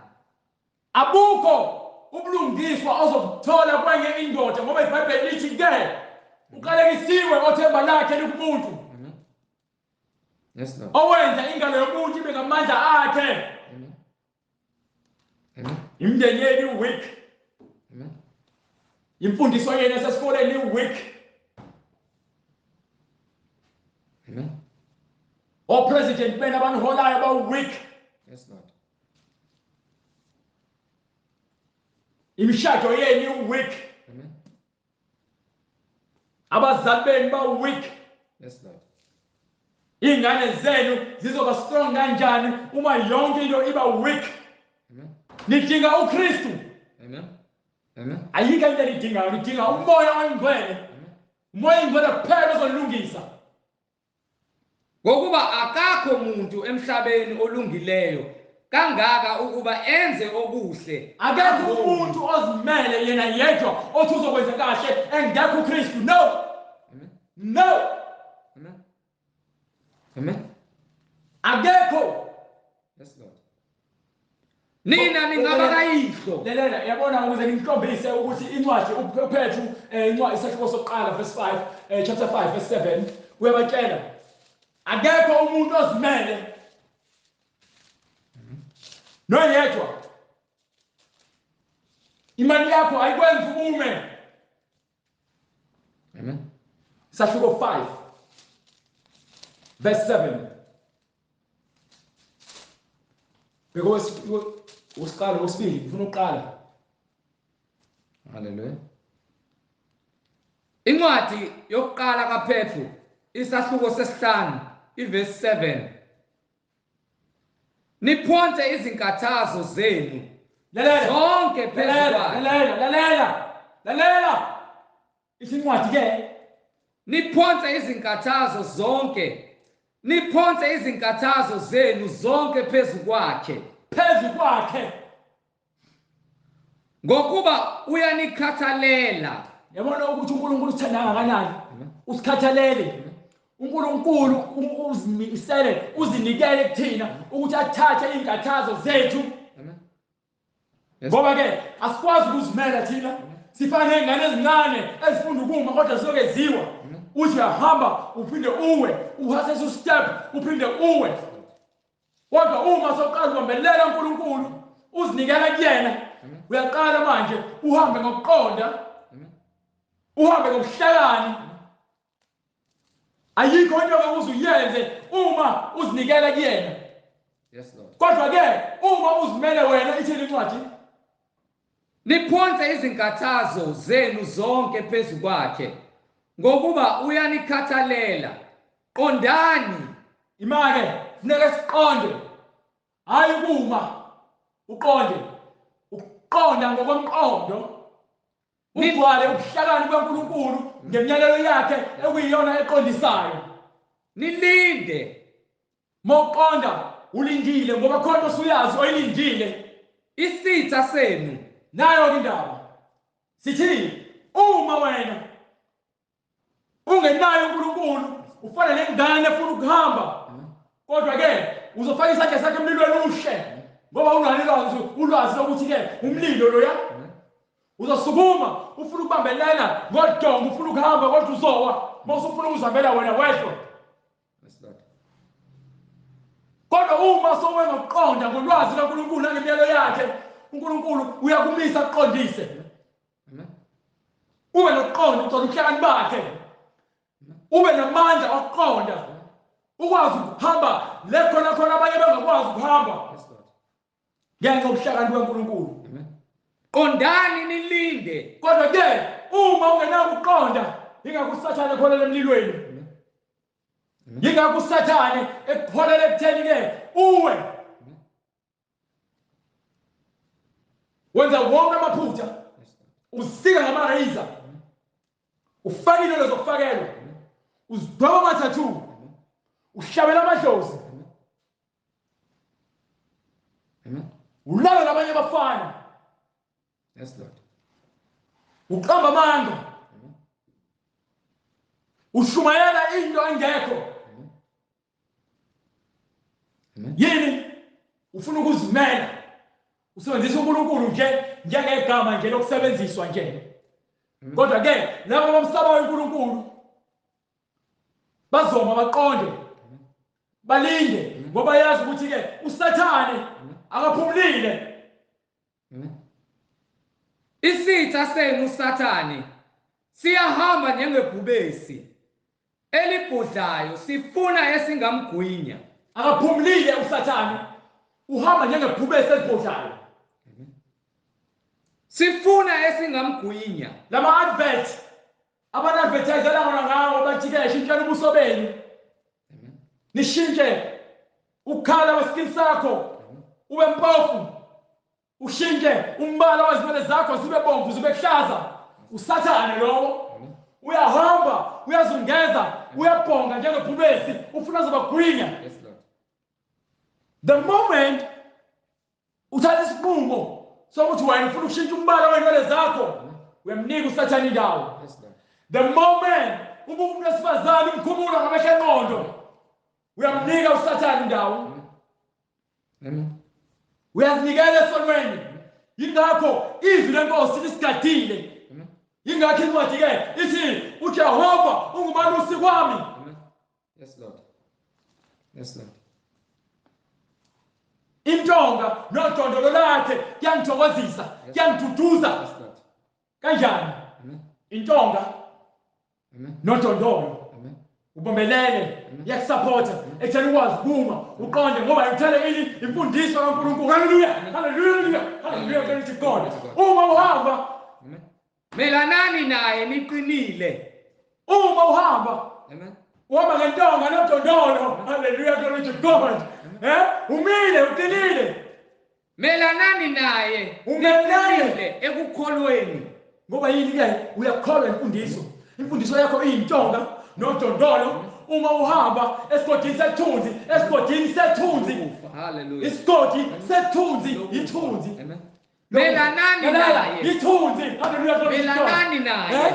Abukho ubulungiswa ozobuthola kwenye indoda, ngoba iBhayibheli lithi ke uqalekisiwe othemba lakhe likumuntu. Yes Lord. Owenza ingalo yomuntu ibe ngamandla akhe. Amen. Amen. Imindeni yenu weak. Amen. Imfundiso yenu esesikoleni weak. Amen. O president bena abaniholayo ba weak. Yes Lord. Imishado yenu iweak. Amen. Abazali benu ba weak. Yes, Lord. Ingane zenu zizoba strong kanjani uma yonke into iba weak? Amen. Nidinga uKristu. Amen. Amen. Ayikho into enidingayo, nidinga uMoya oNgcwele. Umoya oNgcwele kuphela ozolungisa. Ngokuba akakho umuntu emhlabeni olungileyo kangaka ukuba enze okuhle. Akekho umuntu ozimele yena yedwa othi uzokwenza kahle engekho uKristu. No. Amen. No. Amen. Amen. Akekho. Yes, Lord. Nina ningabakayihlo. Lalela, yabona ukuze ngikhombise ukuthi incwadi uPetru incwadi isahluko sokuqala verse 5 chapter 5 verse 7 uyabatshela akekho umuntu ozimele noyedwa. Imali yakho ayikwenzi ume. Amen. Isahluko 5 verse 7. Because usiqala usibili ufuna ukuqala. Hallelujah. Incwadi yokuqala kaPetru isahluko sesihlanu iverse 7. Niphonse izinkathazo zenu Lalela. zonke phezu Lalela, kwakhe. lalela, lalela. Lalela. Isincwadi ke Niphonse izinkathazo zonke. Niphonse izinkathazo zenu zonke phezu kwakhe. Phezu kwakhe. Ngokuba uyanikhathalela. Yabona ukuthi uNkulunkulu usithanda kangakanani? Usikhathalele. uNkulunkulu uzimisele, uzinikele kuthina ukuthi athathe izinkathazo zethu. Amen. Yes. Ngoba ke asikwazi ukuzimela thina. Sifana nezingane ezincane ezifunda ukuma kodwa ziyoke ziwa. Uthi uyahamba uphinde uwe, uhathe u step uphinde uwe. Kodwa uma soqala ubambelela uNkulunkulu, uzinikela kuyena, uyaqala manje uhambe ngokuqonda, uhambe ngobuhlakani. Ayikho into ongeke uyenze uma uzinikela kuyena. Yes, Lord. Kodwa ke uma uzimele wena, ithini incwadi? Niphonse izinkathazo zenu zonke phezu kwakhe, ngokuba uyanikhathalela. Qondani. Imake funeka siqonde, hayi ukuma uqonde, uqonda ngokomqondo, ugcwale ubuhlakani bukaNkulunkulu ngemiyalelo yakhe ekuyiyona eqondisayo. Nilinde. Mawuqonda ulindile, ngoba khona osuyazi oyilindile. Isitha senu. Nayo indaba. Sithi uma wena ungenayo uNkulunkulu, ufana nengane efuna ukuhamba, kodwa ke uzofaka isandla sakhe emlilweni ushe, ngoba unalo ulwazi lokuthi ke umlilo loya. Uzosukuma ufuna ukubambelela ngodonga, ufuna ukuhamba kodwa uzowa mawusufuna ukuzihambela wena wedwa. Kodwa uma sowenza ukuqonda ngolwazi kaNkulunkulu nangemiyalo yakhe, uNkulunkulu uyakumisa akuqondise. Ube nokuqonda, uthole ubuhlakani bakhe, ube namandla okuqonda, ukwazi ukuhamba le khona khona abanye bengakwazi ukuhamba ngenxa yobuhlakani bukaNkulunkulu. Qondani nilinde. Kodwa ke uma ungenako ukuqonda, yingakho uSathane ekholela emlilweni, yingakho uSathane ekholela ekutheni ke uwe wenza wonke amaphutha, usika ngamareyiza, ufake into zokufakelwa, uzidweba amathathu, uhlabela amadlozi, ulala nabanye abafana. Yes, Lord. Uqamba amanga, ushumayela into engekho. Yini? Ufuna ukuzimela, usebenzisa uNkulunkulu nje njengegama nje lokusebenziswa nje. Kodwa ke labo abamsabayo uNkulunkulu bazoma baqonde, balinde, ngoba yazi ukuthi ke uSathane akaphumulile. Isitha senu uSathane siyahamba njengebhubesi elibhodlayo, sifuna esingamgwinya. Akaphumulile uSathane, uhamba njengebhubesi elibhodlayo. Sifuna esingamgwinya. Lama advert abana-advertisela ngona ngawo bathi-ke shintshani ubuso benu. Nishintshe ukukhala kweskin sakho ube mpofu, ushintshe umbala wezinwele zakho zibe bomvu zibe kuhlaza. Usathane lowo. Uyahamba, uyazungeza, uyabhonga njengebhubesi, ufuna azobagwinya. Yes, Lord. The moment uthatha isinqumo sokuthi wena ufuna ukushintsha umbala wezinwele zakho, uyamnika usathane indawo. Yes, Lord. The moment ubuka umuntu wesifazane umkhumula ngamehlo engqondo, uyamnika usathane indawo. Amen. Uyazinikela esonweni. Yingakho izwi lenkosi lisigadile. Amen. Yingakho incwadi ke ithi uJehova ungumalusi kwami. Amen. Yes, Lord. Yes, Lord. Intonga nodondolo lakhe kuyangithokozisa, kuyangiduduza. Yes, Lord. Kanjani? Amen. Intonga Amen. nodondolo Amen. ubambelele, iyakusupporta ekutheni ukwazi ukuma uqonde, ngoba uthele ini imfundiso kaNkulunkulu. Haleluya, haleluya, haleluya, glory to God. Uma uhamba, Amen. Melanani naye niqinile. Uma uhamba, Amen. uhamba ngentonga nodondolo. Haleluya, glory to God. Umile, uqinile. Melanani naye Umelane. niqinile ekukholweni. Ngoba yini ke? Uyakholwa imfundiso. Imfundiso yakho iyintonga nodondolo. Uma uhamba esigodini sethunzi, esigodini sethunzi. Hallelujah. Isigodi sethunzi, ithunzi. Amen. Melanani naye. Ithunzi. Haleluya, glory to God. Melanani naye.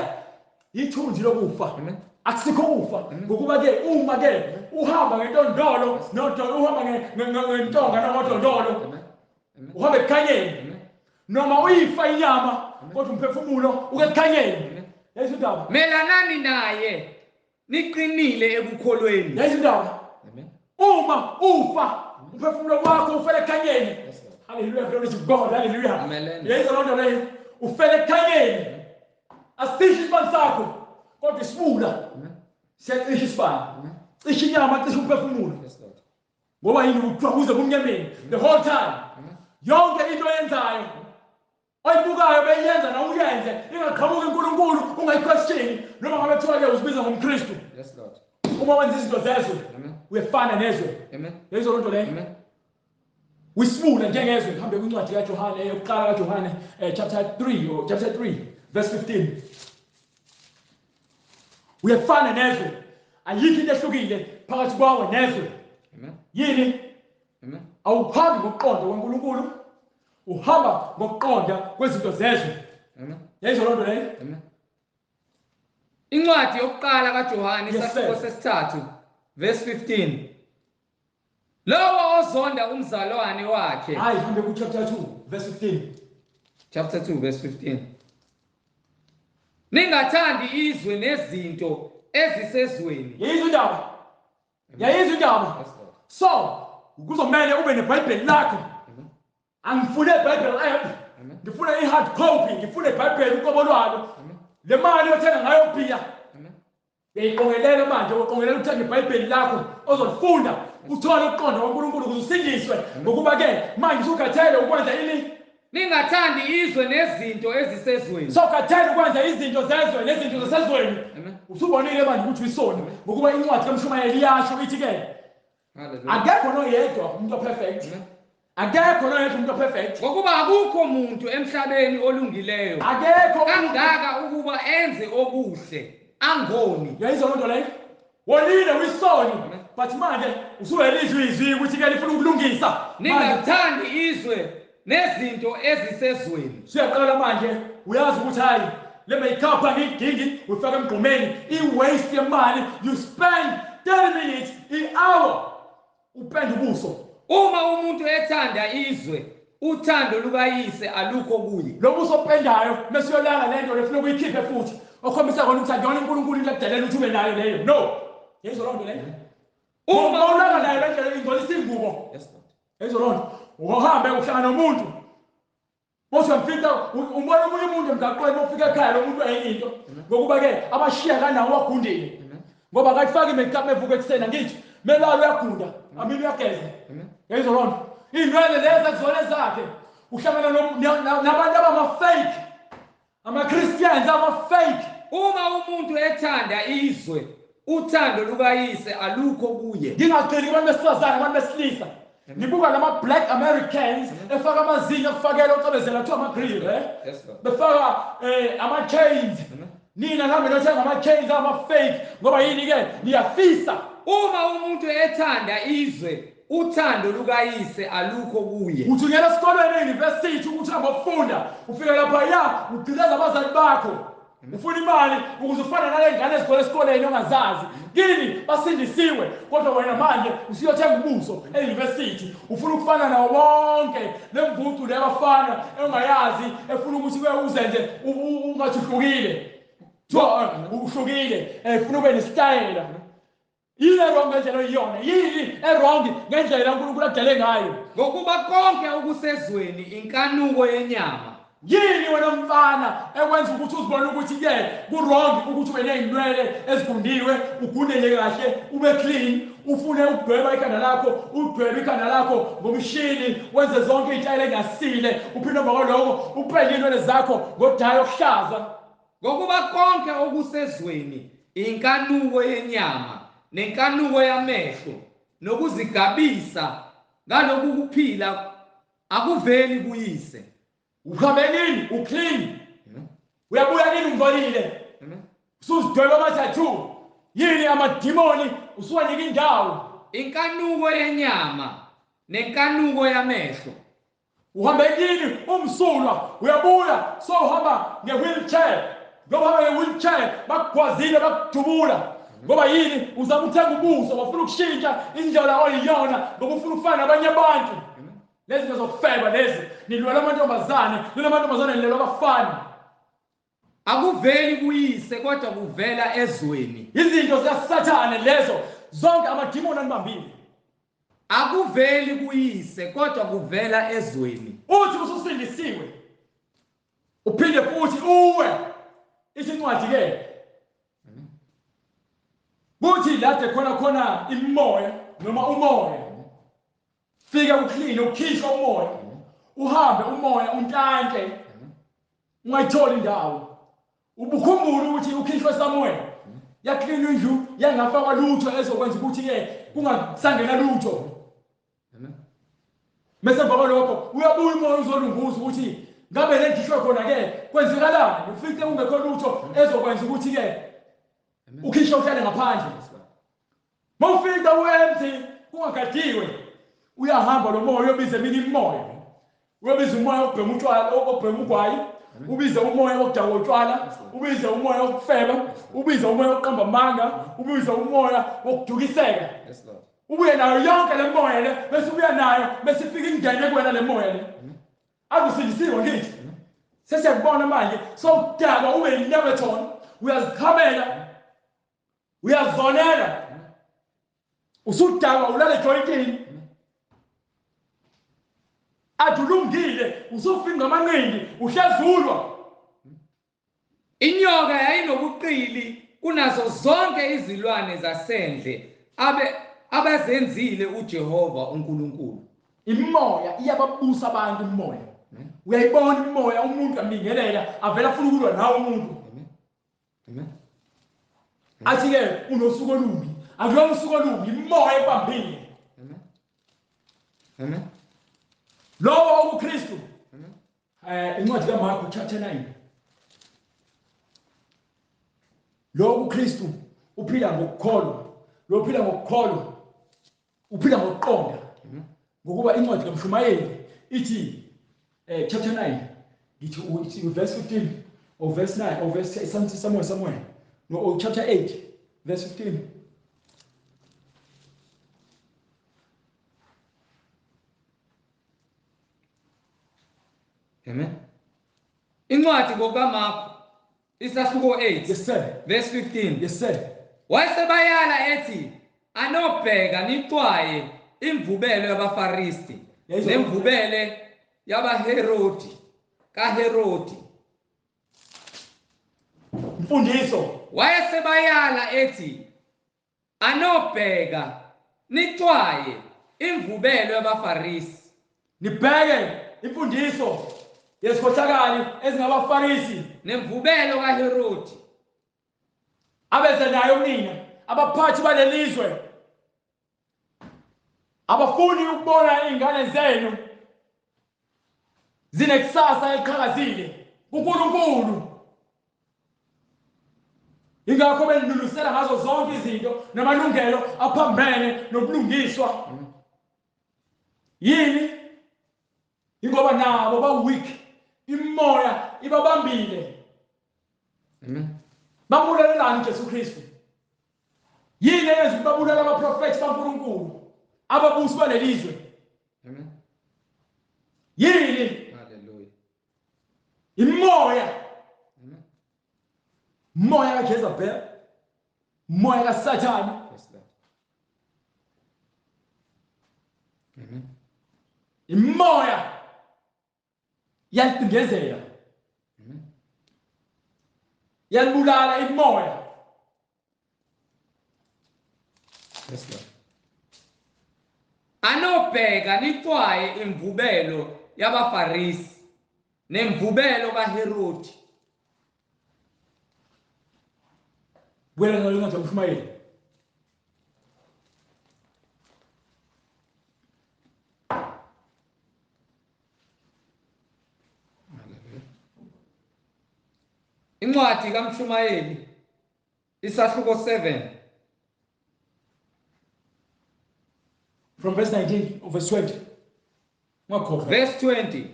Ithunzi lokufa. Amen. Akusikho ukufa. Ngokuba ke uma ke uhamba ngentondolo nodondolo, uhamba ngentonga nodondolo. Amen. Amen. Uhamba ekukhanyeni. Amen. Noma uyifa inyama kodwa umphefumulo ukekukhanyeni. Amen. Yayizo indaba. Melanani naye niqinile ekukholweni. Yayizo indaba. Amen. Uma ufa umphefumulo wakho ufele ekukhanyeni. Yes, Lord. Hallelujah, glory to God. Hallelujah. Amen. Yayizo loo nto leyo. Ufele ekukhanyeni. Asicishe isibani sakho kodwa isibula. Amen. Siyacisha isibani. Amen. Cisha inyama, cisha umphefumulo. Yes, Lord. Ngoba yini? Uze kumnyameni the whole time. Amen. Yonke into oyenzayo oyibukayo beyenza nawe uyenze, ingaqhamuki uNkulunkulu ungayiquestioni. Noma ngabe kuthiwa ke uzibiza ngomKristu. Yes, Lord. Uma wenza izinto zezwe, Amen. uyefana nezwe. Amen. Yayizo loo nto leyo. Amen. Uyisibula njengezwe. Ngihambe kwincwadi kaJohane, yokuqala kaJohane, chapter 3 or chapter 3 verse 15. Uyefana nezwe. Ayikho into ehlukile phakathi kwawe nezwe. Amen. Yini? Amen. Awuhambi ngokuqonda kwaNkulunkulu, uhamba ngokuqonda kwezinto zezwe. Amen. Yayizo loo nto leyo. Amen. Incwadi yokuqala kaJohane Yes, isahluko sir. sesithathu verse 15. Lowo ozonda umzalwane wakhe. Hayi, hambe ku chapter 2 verse 15. Chapter 2 verse 15. Ningathandi izwe nezinto ezisezweni. Yayizwa indaba. Yayizwa indaba. Yes, Lord. So, kuzomele ube neBhayibheli lakho. Amen. Angifune iBhayibheli app. Amen. Ngifuna i-hard copy, ngifuna iBhayibheli uqobo lwalo. Amen. Le mali othenga ngayo bhiya. Amen. Uyayiqongelela manje, uqongelela ukuthenga iBhayibheli lakho ozolifunda, uthole ukuqonda kwaNkulunkulu ukuze usindiswe. Ngokuba ke manje usukhathele ukwenza ini? Ningathandi izwe nezinto ezisezweni. Sokhathele ukwenza izinto zezwe nezinto zasezweni. Amen. Usubonile manje ukuthi uyisoni, ngokuba incwadi kaMshumayeli iyasho ithi ke Hallelujah. akekho noyedwa umuntu operfect. Amen. Akekho noyedwa umuntu operfect. Ngokuba akukho muntu emhlabeni olungileyo Akekho kangaka ukuba enze okuhle angoni. Yayizwa loo nto leyo. Wonile uyisoni, Amen. but manje usuwelizwe izwi ukuthi ke lifuna ukulungisa. Manje Ningathandi izwe nezinto ezisezweni. siyaqala manje, uyazi ukuthi hayi le makeup angiyidingi, uyifaka emgqomeni, i-waste yemali. You spend 30 minutes, i-hour upenda ubuso. Uma umuntu ethanda izwe, uthando lukayise alukho kuye. Lo buso opendayo mase uyolala lento lefuna ukuyikhiphe futhi, okhombisa kona ukuthi akuyona uNkulunkulu into akudalela ukuthi ube nayo leyo. No, yayizwa loo nto leyo. Uma ulala nayo le ndlela ingcolisa ingubo. Yes, Lord. Yayizwa loo nto. Uhambe uhlangana nomuntu, Bothi uyamfica umbona omunye umuntu emgaqweni, ufika ekhaya lo muntu enye into. Ngokuba ke abashiya kanawo wagundile. Amen. Ngoba akayifaki i-makeup evuka ekuseni angithi. Melalo uyagunda, amini uyageza. Amen. Yayizwa loo nto. Iy'nwele lezi akuzona ezakhe. Uhlangana nabantu abama-fake, ama-Christians ama-fake. Uma umuntu ethanda izwe, uthando lukayise alukho kuye. Ngingagcini kubantu besifazane, abantu besilisa. Ngibuka lama black Americans efaka amazinyo okufakela ocebezela kuthiwa ama-grill, Yes, Lord. Befaka ama-chains. Nina nami nothenga ama-chains ama-fake ngoba yini-ke niyafisa. Uma umuntu ethanda izwe, uthando lukayise alukho kuye. Uthunyelwa esikolweni e-university ukuthi uhambe ufunda, ufika laphaya ugqileza abazali bakho. Ufuna imali ukuze ufane nale ngane ezigcwele esikoleni ongazazi. Kini basindisiwe, kodwa wena manje usuyothenga ubuso e-university. Ufuna ukufana nawo bonke le mvucu le yabafana ongayazi, efuna ukuthi ke uzenze ungathi uhlukile. Kuthiwa uhlukile, ufuna ube nesitayela. Yini e-wrong ngendlela oyiyona? Yini e-wrong ngendlela uNkulunkulu akudale ngayo? Ngokuba konke okusezweni inkanuko yenyama. Yini wena mfana ekwenza ukuthi uzibone ukuthi ke ku-wrong ukuthi ube ney'nwele ezigundiwe, ugunde nje kahle, ube clean, ufune ukudweba ikhanda lakho, udwebe ikhanda lakho ngomshini, wenze zonke iy'tayela ey'ngasile, uphinde emva kwaloko upende iy'nwele zakho ngodayi okuhlaza. Ngokuba konke okusezweni inkanuko yenyama nenkanuko yamehlo nokuzigabisa ngalokhu kuphila akuveli kuyise. Uhambe nini uclean, uyabuya nini ungcolile, usuzidweba ama-tattoo. Yini amadimoni usuwanika indawo? Inkanuko yenyama nenkanuko yamehlo. Uhambe kini umsulwa, uyabuya so uhamba nge-wheelchair. Ngoba uhamba nge-wheelchair bakugwazile, bakudubula. Ngoba yini? Uzama ukuthenga ubuso, bafuna ukushintsha indlela oyiyona ngoba ufuna ukufana nabanye abantu. Lezi zinto zokufeba lezi, nilwela amantombazane, nilwela amantombazane, nilwela abafana. Akuveli kuyise kodwa kuvela ezweni. Izinto zikaSathane lezo, zonke amadimoni anibambile. Akuveli kuyise kodwa kuvela ezweni. Uthi ususindisiwe, uphinde futhi uwe. Ithi incwadi ke kuthi lade khona khona imimoya noma umoya, fika uclean, ukhishwe umoya, uhambe umoya untante, ungayitholi indawo. Ubukhumbula ukuthi ukhishwe somewhere, yaklina indlu yangafakwa lutho ezokwenza ukuthi ke kungasangena lutho. Bese emva kwalokho uyabuya umoya uzolunguza ukuthi ngabe le ngikhishwe khona ke kwenzekalani, ufice kungekho lutho ezokwenza ukuthi ke ukhishwe uhlale ngaphandle. Mawufika u-empty kungagadiwe, uyahamba lo moya uyobiza eminye imimoya. Uyobiza umoya wokubhema utshwala, wokubhema ugwayi, ubize umoya wokudakwa utshwala, ubize umoya wokufeba, ubize umoya wokuqamba amanga, ubize umoya wokudukiseka. Yes, Lord. Ubuye nayo yonke le moya le, bese ubuya nayo, bese ifika ingene kuwena le moya le. Akusindisiwe ngithi. Sesiyakubona manje, sowudakwa ube yinyabethona, uyazikhamela, uyazonela. Usudakwa ulale ejoyintini. Athi ulungile, usufinqa amanqindi, uhlezulwa. Inyoka yayinobuqili kunazo zonke izilwane zasendle abazenzile uJehova uNkulunkulu. Imimoya iyababusa abantu imimoya. Uyayibona imimoya, umuntu ambingelela, avela afuna ukulwa nawe umuntu. Amen. Athi ke unosuku olubi, akulona usuku olubi, imimoya ebambile. Amen. Amen. Lowo okuKristu. Amen. Incwadi kaMarko chapter 9. Lowo kuKristu uphila ngokukholwa. Lo uphila ngokukholwa, uphila ngokuqonda. Amen. Ngokuba incwadi kaMshumayeli ithi chapter 9 ngithi ithi verse 15 or verse 9 or verse something somewhere somewhere. No, or chapter 8 verse 15. Amen. Incwadi ngokaMarko isahluko 8. Yes sir. Verse 15. Yes sir. Wayesebayala ethi anobheka nixwaye imvubelo yabaFarisi nemvubele yabaHerodi kaHerodi. Mfundiso. Wayesebayala ethi anobheka nixwaye imvubelo yabaFarisi. Nibheke Imfundiso yezikhohlakali ezingabaFarisi nemvubelo kaHerodi abeze nayo kunina, abaphathi balelizwe abafuni ukubona izingane zenu zinekusasa eliqhakazile kuNkulunkulu. Ingakho benilungisela ngazo zonke izinto namalungelo aphambene nobulungiswa. Yini? Ingoba nabo ba weak, imoya ibabambile. Amen. Babulalelani uJesu Kristu? Yini eyenza ukuthi babulale abaprofethi baNkulunkulu, ababusi balelizwe? Amen. Yini? Hallelujah. Imoya. Amen. Moya kaJezebel, moya kaSathane. Yes, Lord. Amen. Imoya yalicindezela. Amen. Yalibulala imoya. Yes, Lord. Anobheka nixwaye imvubelo yabaFarisi nemvubelo kaHerodi. Buyela ngalo incwadi yomshumayeli. Incwadi kaMshumayeli isahluko 7 From verse 19 or verse 20. Ungakhohlwa. Verse 20.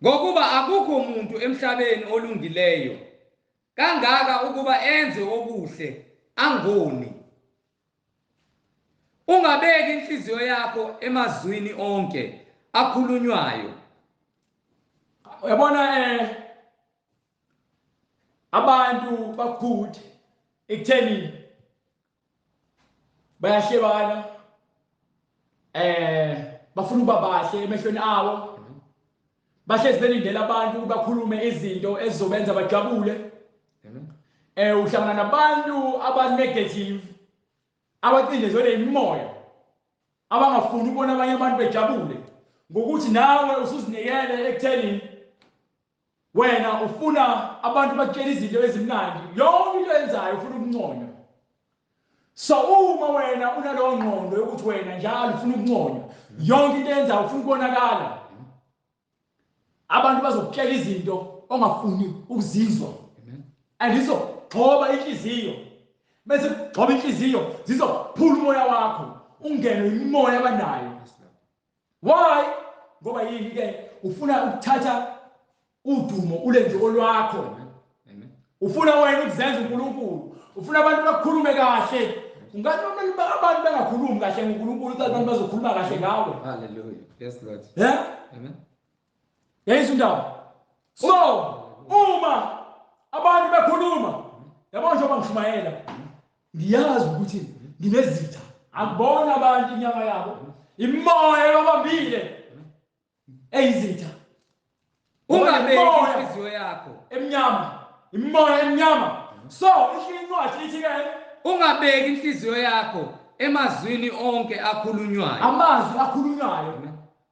Ngokuba akukho umuntu emhlabeni olungileyo kangaka ukuba enze okuhle angoni. Ungabeki inhliziyo yakho emazwini onke akhulunywayo. Uyabona abantu ba good ekutheni bayahlebana, bafuna ukuba bahle emehlweni awo, bahlezi belindele abantu ukuthi bakhulume izinto ezizobenza bajabule. Uhlangana nabantu aba-negative, abacindezelwe imimoya, abangafuni ukubona abanye abantu bejabule, ngokuthi nawe usuzinikele ekutheni wena ufuna abantu bakutshele izinto ezimnandi, yonke into oyenzayo ufuna ukunconywa. So uma wena unalowo ngqondo yokuthi wena njalo ufuna ukunconywa, yonke into oyenzayo ufuna ukubonakala, abantu bazokutshela izinto ongafuni ukuzizwa. And izogxoba inhliziyo, bese kugxoba inhliziyo zizophula umoya wakho, ungene imimoya abanayo. Why? Ngoba yini ke? Ufuna ukuthatha udumo ulenze olwakho. Ufuna wena ukuzenza uNkulunkulu, ufuna abantu bakhulume kahle. Ungathi abantu bengakhulumi kahle ngoNkulunkulu, uthi abantu bazokhuluma kahle ngawe. Hallelujah. Yes, Lord. Yeah? Amen. Yayizwa indaba. So uma abantu bekhuluma, yabona njengoba ngishumayela, ngiyazi ukuthi nginezitha. Akubona abantu inyama yabo, imoya ebabambile eyizitha. Ungabeki Imoya inhliziyo yakho emnyama, imoya emnyama. So incwadi ithi ke ungabeki inhliziyo yakho emazwini onke akhulunywayo. Amazwi akhulunywayo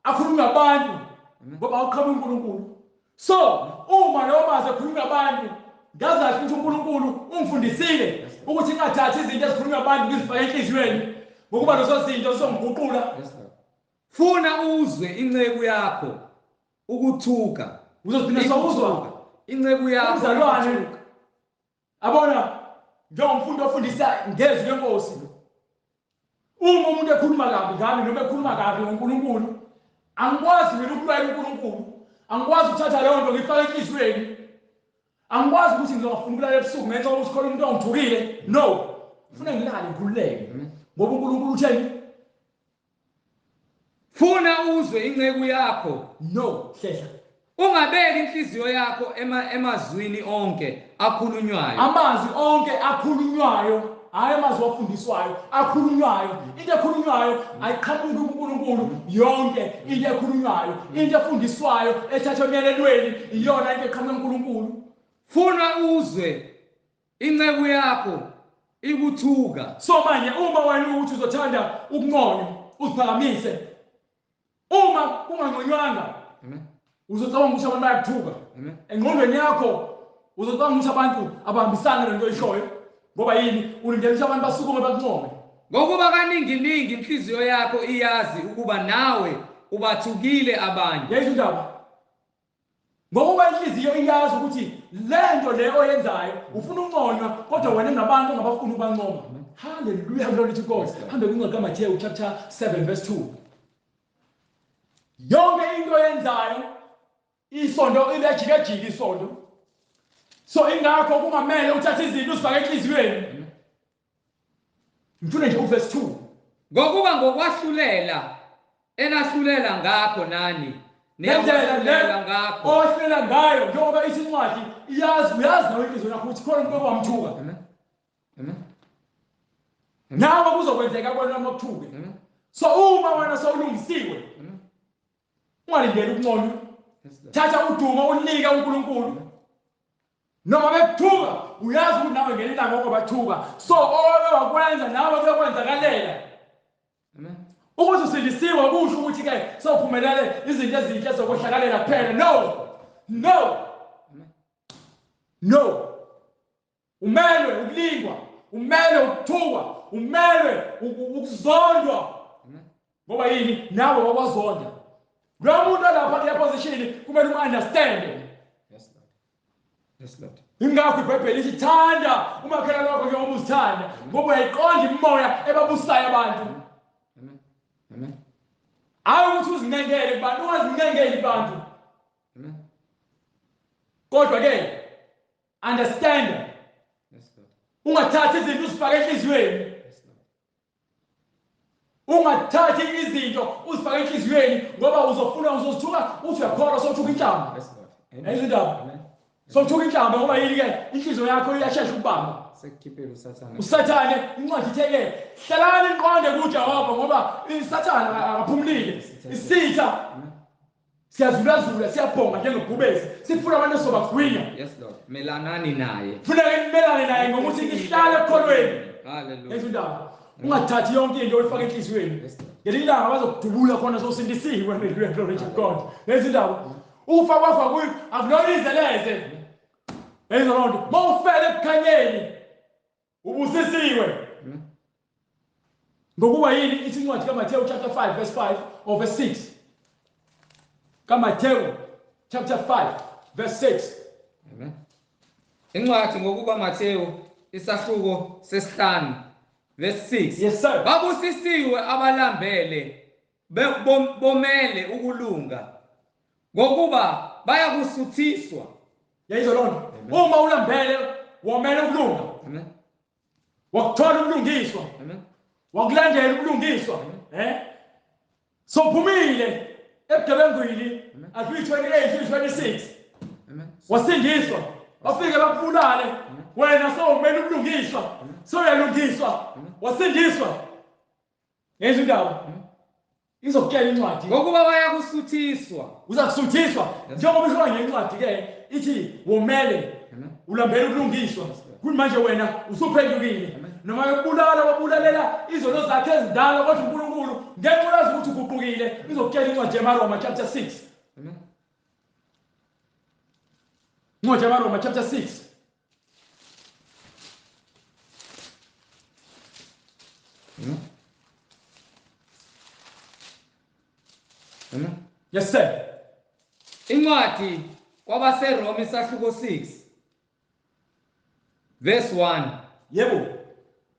akhulunywa abantu ngoba awuqhamuki uNkulunkulu. So uma lawo mazwi akhulunywa abantu, ngazi kahle ukuthi uNkulunkulu ungifundisile ukuthi ngingathathi izinto ezikhulunywa abantu ngizifake enhliziyweni, ngokuba lezo zinto zizongiguqula. Funa uzwe inceku yakho ukuthuka. Uzogcina sewuzwa inceku yakho umzalwane. ukuthuka. Abona njengomfundi ofundisa ngezwi lenkosi, uma umuntu ekhuluma kabi ngami noma ekhuluma kabi ngoNkulunkulu, angikwazi mina ukulwela uNkulunkulu, angikwazi ukuthatha leyo nto ngiyifake enhliziyweni, angikwazi ukuthi ngizofuna ukulala ebusuku ngenxa yokuthi khona umuntu ongithukile. No, ufuna ngilale ngikhululeke, ngoba uNkulunkulu utheni? Funa uzwe inceku yakho. No, hlehla. Ungabeki inhliziyo yakho emazwini onke akhulunywayo. Amazwi onke akhulunywayo, hayi amazwi afundiswayo, akhulunywayo. Into ekhulunywayo ayiqhamuki kuNkulunkulu. Yonke into ekhulunywayo, into efundiswayo ethathwa emyalelweni, iyona into eqhamuka kuNkulunkulu. Funa uzwe inceku yakho ikuthuka. So manje uma wena ukuthi uzothanda ukunconywa, uziphakamise. Uma unganconywanga, uzocabanga ukuthi abantu bayakuthuka. Engqondweni yakho uzocabanga ukuthi abantu abahambisani nento oyishoyo, ngoba yini? Ulindele ukuthi abantu basukume bakuncome. Ngokuba kaningi-ningi inhliziyo yakho iyazi ukuba nawe ubathukile abanye. Yayizwa indaba? Ngokuba inhliziyo iyazi ukuthi lento le oyenzayo ufuna unconywa, kodwa wena unabantu ongabafuni ukubancoma. Hallelujah, glory to God. Hambe kwincwadi kaMathewu chapter 7 verse 2. Yonke into oyenzayo isondo ilejikejika isondo. So ingakho kungamele uthathe izinto uzifake enhliziyweni. Ngifuna nje uverse 2. Ngokuba ngokwahlulela enahlulela ngakho nani nendlela le ngakho owahlulela ngayo, njengoba ithi incwadi iyazi, uyazi nawe inhliziyo yakho ukuthi khona umuntu owamthuka. Amen. Amen. Nawe kuzokwenzeka kwena uma kuthuke. Amen. So uma wena sowulungisiwe, Amen. ungalindeli ukunconywa. Yes, Lord. Thatha udumo unike uNkulunkulu. Noma bekuthuka, uyazi ukuthi nawe ngelinye ilanga okobathuka. So oke wakwenza nawe kuyokwenzakalela. Amen. Ukuthi usindisiwe kusho ukuthi ke sowuphumelele izinto ezinhle zokohlakalela kuphela. No. No. Amen. No. Umelwe ukulingwa, umelwe ukuthukwa, umelwe ukuzondwa. Amen. Ngoba yini? Nawe wakwazonda. Lo muntu olapha kule position kumele umu-understand. Yes, Lord. Yes, Lord. Ingakho iBhayibheli lithi thanda umakhelwane wakho njengoba uzithanda, ngoba uyayiqonda imimoya ebabusayo abantu. Amen. Amen. Hayi ukuthi uzincengele kubantu, ungazincengeli kubantu. Amen. Kodwa ke understand. Yes, Lord. Ungathathi izinto uzifake enhliziyweni. Yes, Lord. Ungathathi izinto uzifake enhliziyweni, ngoba uzofuna uzozithuka uthi uyakholwa sowuthuka inhlamba. Yes, Lord. Amen. Yayizwa indaba? Amen. Sowuthuka inhlamba ngoba yini ke? Inhliziyo yakho iyashesha ukubamba. Sekukhiphela uSathane. uSathane incwadi ithe ke hlalani niqonde kuJehova, ngoba iSathane akaphumulile. Isitha Amen. siyazulazula, siyabhonga njengebhubesi, sifuna abantu esobagwinya. Yes, Lord. Melanani naye. Funeka nimelane naye ngokuthi nihlale ekukholweni. Hallelujah. Yayizwa indaba? Ungathathi yonke into oyifake enhliziyweni. Yes, Lord. Ngelinye ilanga bazokudubula khona sowusindisiwe. Hallelujah, glory to God. Yayizwa indaba? Ufa kwakho akulona izeleze. Yayizwa loo nto? Uma ufele ekukhanyeni ubusisiwe. Amen. Ngokuba yini? Ithi incwadi kaMathewu chapter 5 verse 5 or verse 6. KaMathewu chapter 5 verse 6. Amen. Incwadi ngokuba Mathewu isahluko sesihlanu verse 6. Yes sir. Babusisiwe abalambele bomele ukulunga, ngokuba bayakusuthiswa. Yayizwa loo nto? Uma ulambele womele ukulunga. Amen. Wakuthola ubulungiswa. Amen. Wakulandela ubulungiswa. Sophumile ebugebengwini akwi 28 26. Amen. Wasindiswa. Bafike bakubulale. Wena sowumele ubulungiswa. Sowuyalungiswa. Wasindiswa. Ngezwe indaba. Izokutshela incwadi. Ngokuba bayakusuthiswa. Uzakusuthiswa. Njengoba isho ngencwadi ke ithi womele Amen. ulambele ukulungiswa. Kumanje wena usuphendukile. Noma bekubulala wabulalela izono zakhe ezindala, kodwa uNkulunkulu ngenxa yazi ukuthi uguqukile, izokutshela incwadi yamaRoma chapter 6. Amen. Incwadi yamaRoma chapter 6. Amen. Amen. Yes sir. Incwadi kwabaseRoma isahluko 6 verse 1. Yebo.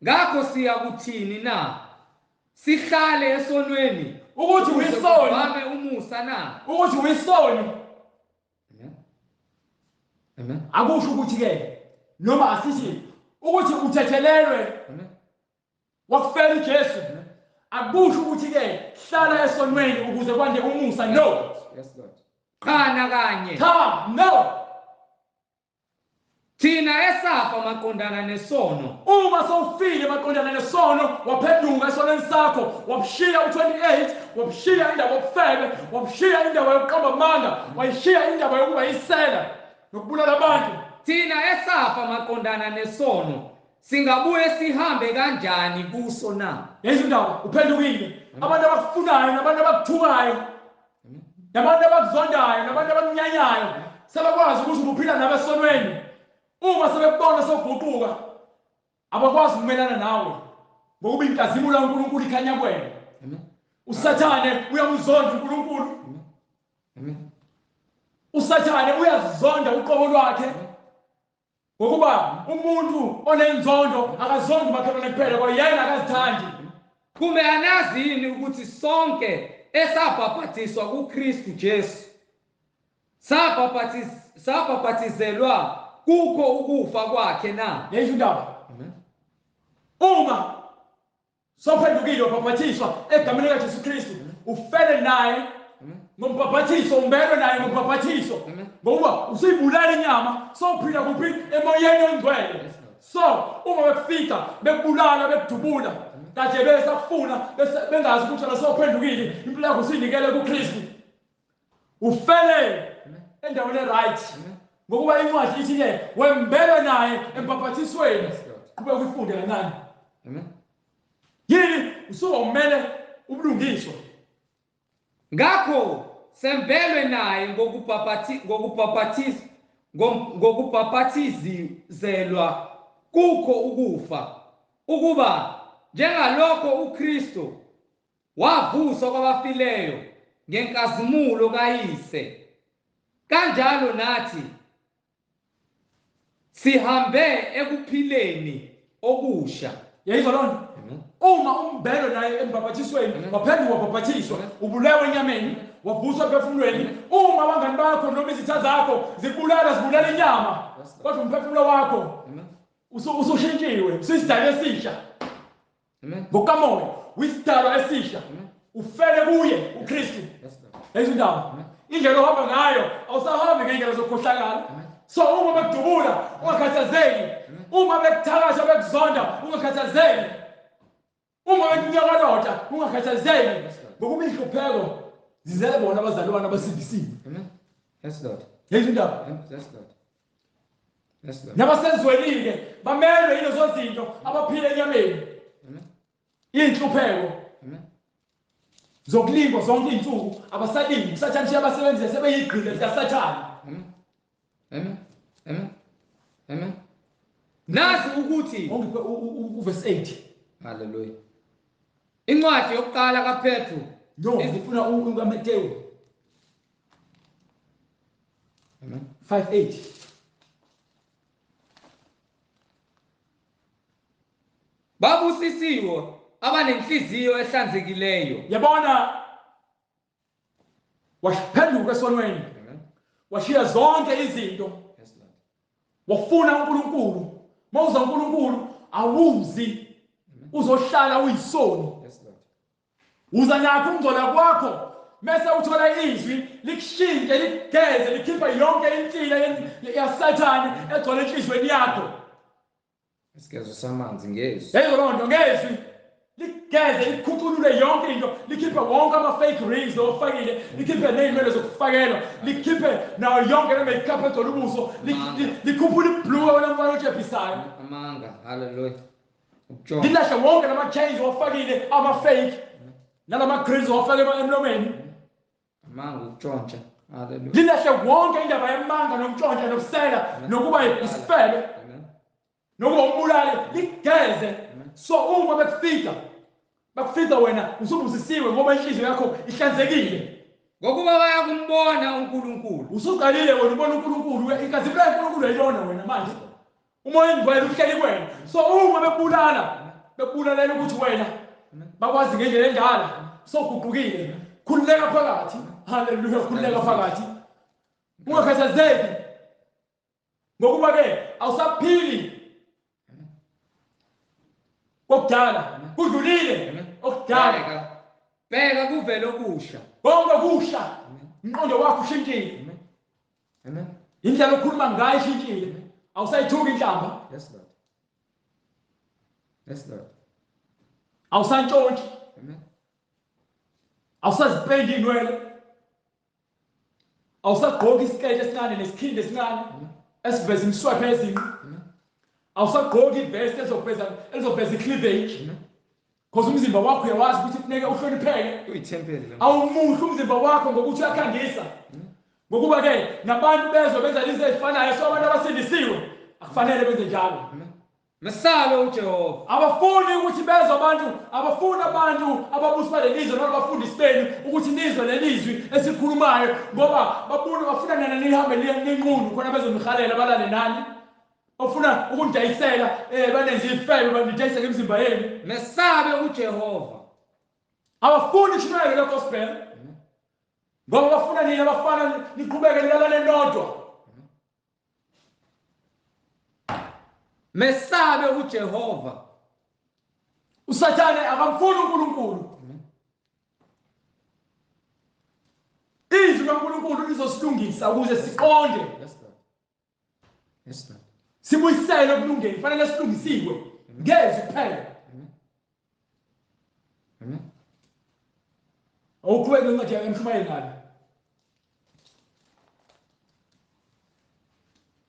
Ngakho siyakuthini na? Sihlale esonweni Ukuthi ukuze uyisoni. kuvame umusa na? Ukuthi uyisoni. Amen. Amen. Akusho ukuthi ke noma asithi ukuthi uthethelelwe Amen. wakufela uJesu. Akusho ukuthi ke hlala esonweni ukuze kwande umusa. No. Yes, Lord. Qana kanye. Cha, no. Thina esafa maqondana nesono. Uma sowufile maqondana nesono, waphenduka esonweni sakho, wabushiya u28, wabushiya indaba yobufebe, wabushiya indaba yokuqamba amanga, wayishiya indaba yokuba yisela nokubulala abantu. Thina esafa maqondana nesono, singabuye sihambe kanjani kuso na? Yezwa indaba, uphendukile. Abantu abakufunayo nabantu abakuthukayo Nabantu abakuzondayo nabantu abakunyanyayo sebakwazi ukuthi ubuphila nabo esonweni. Uma sebekubona sewuguquka abakwazi ukumelana nawe ngokuba inkazimulo kaNkulunkulu ikhanya kuwena. Amen. USathane uyamzonda uNkulunkulu. Amen. USathane uyazonda uqobo lwakhe. Ngokuba umuntu onenzondo akazondi umakhelwane kuphela, kwayena akazithandi. Kumbe anazi yini ukuthi sonke esabhapathiswa kuKristu Jesu sabhapathizelwa kukho ukufa kwakhe na? Yeyisho indaba. Amen. Uma sophendukile wabhapathiswa egameni likaJesu Kristu, ufele naye ngombhaphathiso, umbelwe naye ngombhaphathiso, ngokuba usuyibulala inyama, sowuphila kuphi? Emoyeni ongcwele. So uma bekufica bekubulala bekudubula kade besakufuna bengazi ukuthi wena sowuphendukile, impilo yakho usuyinikele kuKristu, ufele endaweni e-right, ngokuba incwadi ithi-ke wembelwe naye embhaphathisweni. Qhubeka uyifunde kancane. Amen. Yini usuwomele ubulungiswa. Ngakho sembelwe naye ngokubhaphathizelwa kukho ukufa, ukuba njengalokho uKristu wavuswa kwabafileyo ngenkazimulo kaYise, kanjalo nathi sihambe ekuphileni okusha. Yayizwa loo nto? Uma umbelwe naye embhaphathisweni, waphenduka wabhaphathiswa, ubulewe enyameni, wavuswa emphefumulweni. Uma abangani bakho noma izitha zakho zikubulala, zibulala inyama, kodwa umphefumulo wakho usushintshiwe, usuyisidalwa esisha. Ngokukamoya uyisidalwa esisha, ufele kuye uKristu. Yayizwa indaba? Indlela ohamba ngayo awusahambi ngendlela zokukhohlakala. So uma bekudubula ungakhathazeki, uma bekuthakasha bekuzonda ungakhathazeki, uma bekunyakalota ungakhathazeki, ngokuba inhlupheko zizele bona abazalwane abasindisiwe. Amen. Yes Lord. Yayizwa indaba? Yes Lord. Yes Lord. Nabasezweni-ke bamelwe yilezo zinto abaphila enyameni. Amen. Iy'nhlupheko Amen. zokulingwa zonke iy'nsuku, abasalingi. USathane ushiya abasebenzise sebeyigqila zikaSathane. Amen. Amen. Amen. Amen. Nazi ukuthi Ongiphe uverse 8. Hallelujah. Incwadi yokuqala kaPetru. No, ngifuna uMateyu. Amen. 5:8. Babusisiwe abanenhliziyo ehlanzekileyo. Yabona, waphenduka esonweni. Amen. Washiya zonke izinto. Yes Lord. Wafuna uNkulunkulu. Mawuza uNkulunkulu awuzi, uzohlala uyisoni. Yes Lord. Uza nakho ukungcola kwakho, mese uthola izwi likushintshe, likugeze, likhiphe yonke insila yaSathane egcwele enhliziyweni yakho. Isigezo samanzi ngezwi. Yayizwa loo nto? Ngezwi ligeze, likhuculule yonke into, likhiphe wonke ama-fake rings owafakile, likhiphe ney'nwele zokufakelwa, likhiphe nayo yonke le makeup egcwele ubuso, likhuphule ibhluwe wena mfana otshebhisayo. Amanga. Hallelujah. Ukutshontsha. Lilahle wonke lama-chains owafakile ama-fake nalama-grills owafake emlomeni. Amanga, ukutshontsha. Hallelujah. Lilahle wonke indaba yamanga nokutshontsha nokusela nokuba isifebe Amen. nokuba umbulali, ligeze. So uma bekufika bakufica wena usubusisiwe ngoba inhliziyo yakho ihlanzekile. Ngokuba bayakumbona uNkulunkulu. Usuqalile wena ubona uNkulunkulu, inkazimulo kaNkulunkulu ayilona wena manje. Umoya ongcwele uhleli kuwena. So uma bebulala, bebulalela ukuthi wena bakwazi ngendlela endala, soguqukile. Khululeka phakathi. Haleluya, khululeka phakathi. Ungakhathazeki. Ngokuba ke awusaphili kokudala, kudlulile okudala. Bheka kuvele okusha. Konke okusha. Umqondo wakho ushintshile. Amen. Indlela okhuluma ngayo ishintshile. Awusayithuki inhlamba. Yes Lord. Yes Lord. Awusantshontshi. Amen. Awusazipendi inwele. Awusagqoki isiketi esincane nesikhindi esincane esiveza imiswephe yezinqa. Awusagqoki ivest ezoveza icleavage. Because umzimba wakho uyawazi ukuthi kufuneka uhlonipheke. Uyithempeli. Awumuhle umzimba wakho ngokuthi uyakhangisa. Ngokuba ke nabantu bezwe benza izinto ezifanayo, so abantu abasindisiwe akufanele benze njalo. Mesabe uJehova. Abafuni ukuthi bezwe abantu, abafuni abantu ababusi balelizwe noma abafundisi benu ukuthi nizwe lelizwi esikhulumayo, ngoba babona bafuna nina nihambe ninqunu khona bezonihalela balale nani. Bafuna ukunidayisela banenze ifebe banidayise ngemizimba yenu. Mesabe uJehova. Abafuni ishumayelo le gospel. Ngoba bafuna nina abafana niqhubeke nilalane nodwa. Mesabe uJehova. uSathane akamfuni uNkulunkulu. Izwi kaNkulunkulu lizosilungisa ukuze siqonde. Yes Lord. Yes Lord. Sibuyisele okulungeni, fanele silungisiwe ngezwi kuphela. Amen. Awuqhubeke incwadi yaMshumayeli ngale.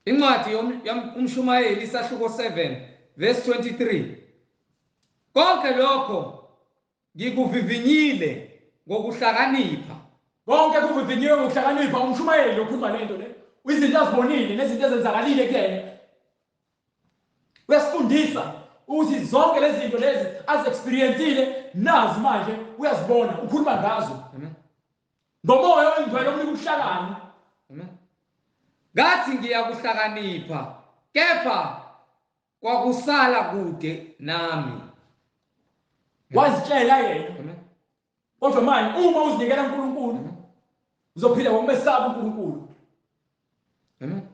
Incwadi yomshumayeli isahluko 7 verse 23. Konke lokho ngikuvivinyile ngokuhlakanipha. Konke kuvivinyiwe ngokuhlakanipha. Umshumayeli ukhuluma lento le. Izinto azibonile nezinto ezenzakalile kuyena. Uyasifundisa ukuthi zonke lezi zinto lezi azi-experiencile nazi manje uyazibona, ukhuluma ngazo. Amen. Ngomoya oyingcwele omnika ubuhlakani. Amen. Ngathi ngiyakuhlakanipha kepha kwakusala kude nami. Wazitshela yena. Amen. Kodwa manje uma uzinikela uNkulunkulu uzophila ngokumesaba uNkulunkulu. Amen.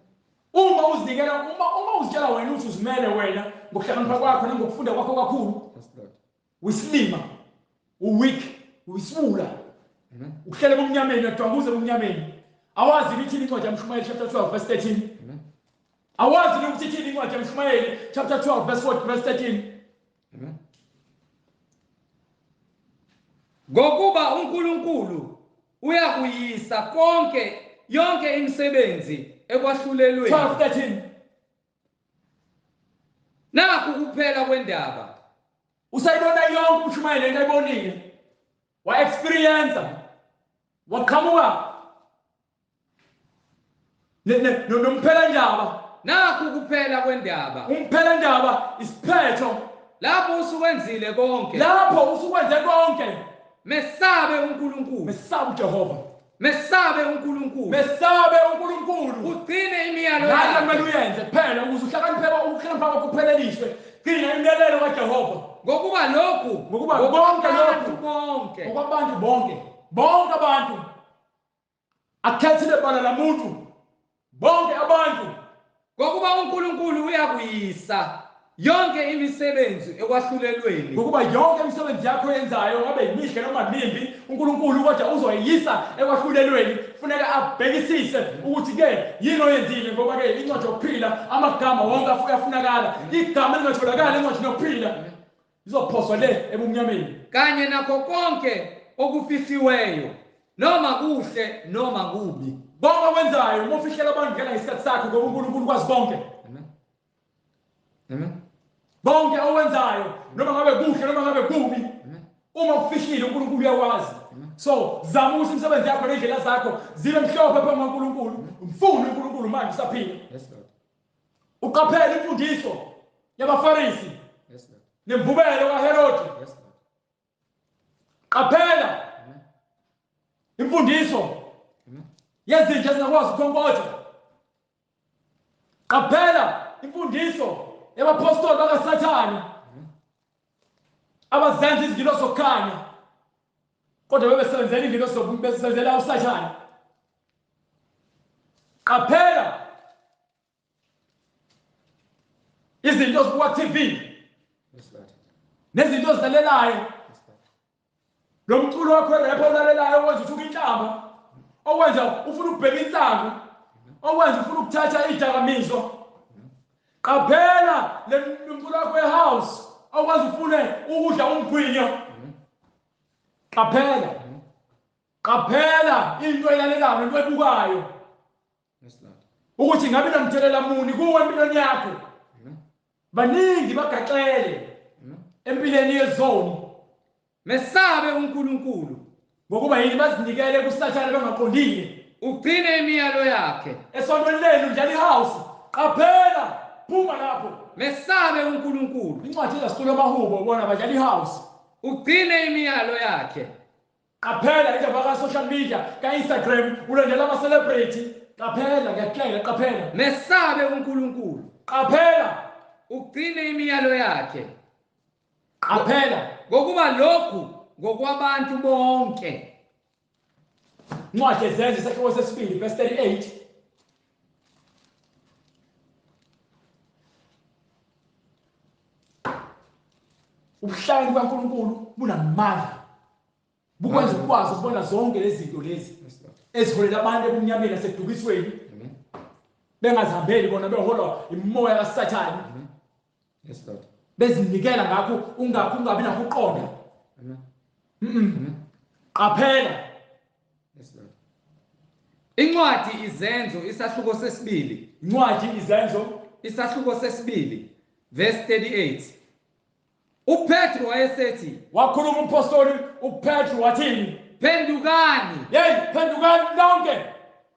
Uma uzinikela, uma uzitshela wena ukuthi uzimele wena ngokuhlakanipha kwakho nangokufunda kwakho kakhulu, Yes Lord. uyisilima, uweak, uyisiwula. Amen. Uhlele ebumnyameni, uyadwanguza ebumnyameni. Awazi ukuthi incwadi yaMshumayeli chapter 12 verse 13. Amen. Awazi ukuthi ithini incwadi yaMshumayeli chapter 12 verse 4 verse 13. Amen. Ngokuba uNkulunkulu uyakuyisa konke yonke imisebenzi ekwahlulelweni. 12:13. Nakhu kuphela kwendaba. Usayibona yonke umshumayeli lento ayibonile. Wa experience. Waqhamuka nomphela ndaba. Nakhu kuphela kwendaba. Umphela ndaba isiphetho. Lapho usukwenzile konke. Lapho usukwenze konke. Mesabe uNkulunkulu. Mesabe uJehova. Mesabe uNkulunkulu. Mesabe uNkulunkulu. Ugcine imiyalo yakhe. Kumele uyenze kuphela ukuze uhlakaniphe, ukuhlakanipha kwakho kupheleliswe. Gcina imiyalelo kaJehova. Ngokuba lokhu, ngokuba konke lokhu bonke, okwabantu bonke, bonke abantu. Akukhethile bala lamuntu. Bonke abantu. Ngokuba uNkulunkulu uyakuyisa yonke imisebenzi ekwahlulelweni. Ngokuba yonke imisebenzi yakho oyenzayo ngabe imihle noma mimbi, uNkulunkulu kodwa uzoyisa ekwahlulelweni. Kufuneka abhekisise ukuthi ke yini oyenzile, ngoba ke incwadi yokuphila amagama wonke afunakala. Igama lingatholakala encwadini yokuphila izophoswa le ebumnyameni. Kanye nakho konke okufihliweyo, noma kuhle noma kubi. Konke okwenzayo uma ufihlela abantu ngena ngesikhathi sakho, ngoba uNkulunkulu kwazi konke. Amen. Amen. Konke owenzayo noma ngabe kuhle noma ngabe kubi, uma ufihlile uNkulunkulu uyakwazi. So zama ukuthi imisebenzi yakho nendlela zakho zibe mhlophe phambi kukaNkulunkulu. Umfune uNkulunkulu manje usaphila. Yes Lord. Uqaphele imfundiso yabaFarisi. Yes Lord. Nemvubelo kaHerode. Yes Lord. Qaphela imfundiso yezinja ezingakwazi ukukhonkotha. Qaphela imfundiso yabapostoli bakaSathane abazenza izingilosi zokukhanya kodwa bebesebenzela ingilosi besebenzela uSathane. Qaphela izinto ezibukwa TV nezinto ozilalelayo. Lo mculo wakho werap olalelayo okwenza uthuka inhlamba, okwenza ufuna ukubheka insangu, okwenza ufuna ukuthatha idakamizwa. Qaphela le mculo wakho wehouse okwenza ufune ukudla umgwinyo. Qaphela. Qaphela into elalelayo nento ebukayo. Ukuthi ngabe inomthelela muni kuwe empilweni yakho. Baningi bagaxele empilweni yezoni. Mesabe uNkulunkulu. Ngokuba yini bazinikele kuSathane bengaqondile. Ugcine imiyalo yakhe. Esontweni lenu njalo ihouse. Qaphela, phuma lapho. Mesabe uNkulunkulu. Incwadi ezasitula amahubo bona badlala ihouse. Ugcine imiyalo yakhe. Qaphela indaba ka social media, ka Instagram, ulandela ama celebrity. Qaphela, ngiyakutshela, qaphela. Mesabe uNkulunkulu. Qaphela. Ugcine imiyalo yakhe. Qaphela. Ngokuba lokhu ngokwabantu bonke. Incwadi yeZenzo isahluko sesibili verse 38. Ubuhlakani bukaNkulunkulu bunamandla. Bukwenza ukwazi ukubona zonke lezi zinto lezi eziholela abantu ebumnyameni nasekudukisweni. Bengazihambeli bona beholwa imoya kaSathane. Yes Lord. Bezinikela ngakho ungabi nakho uqonda. Amen. Qaphela. Yes Lord. Incwadi iZenzo isahluko sesibili. Incwadi iZenzo isahluko sesibili verse 38. uPetru wayesethi, wakhuluma umpostoli uPetru wathini? Phendukani. Hey, phendukani nonke.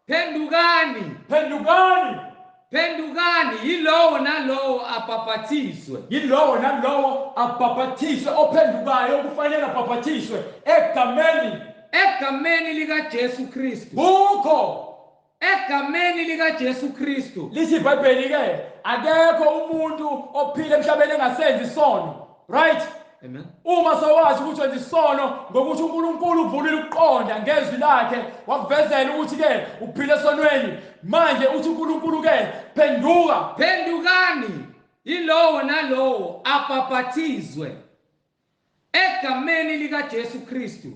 Phendukani. Phendukani. Phendukani yilowo nalowo abhaphathizwe. Yilowo nalowo abhaphathizwe, ophendukayo kufanele abhaphathizwe egameni, egameni likaJesu Kristu. Kukho egameni likaJesu Kristu. Lithi iBhayibheli ke akekho umuntu ophila emhlabeni engasenzi isono. Right? Amen. Uma sawazi ukuthi wenza isono ngokuthi uNkulunkulu uvulile ukuqonda ngezwi lakhe wakuvezela ukuthi ke uphila esonweni, manje uthi uNkulunkulu ke phenduka. Phendukani yilowo nalowo abhaphathizwe egameni likaJesu Kristu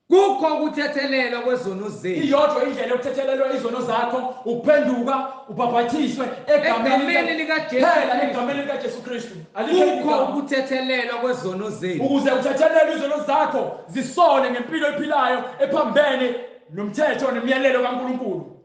kukho ukuthethelelwa kwezono zenu. Iyodwa indlela yokuthethelelwa izono zakho, ukuphenduka ubhaphathizwe egameni likaJesu, egameni likaJesu Kristu. Kukho ukuthethelelwa kwezono zenu. Ukuze uthethelelwe izono zakho zisone ngempilo ephilayo ephambene nomthetho nemiyalelo kaNkulunkulu.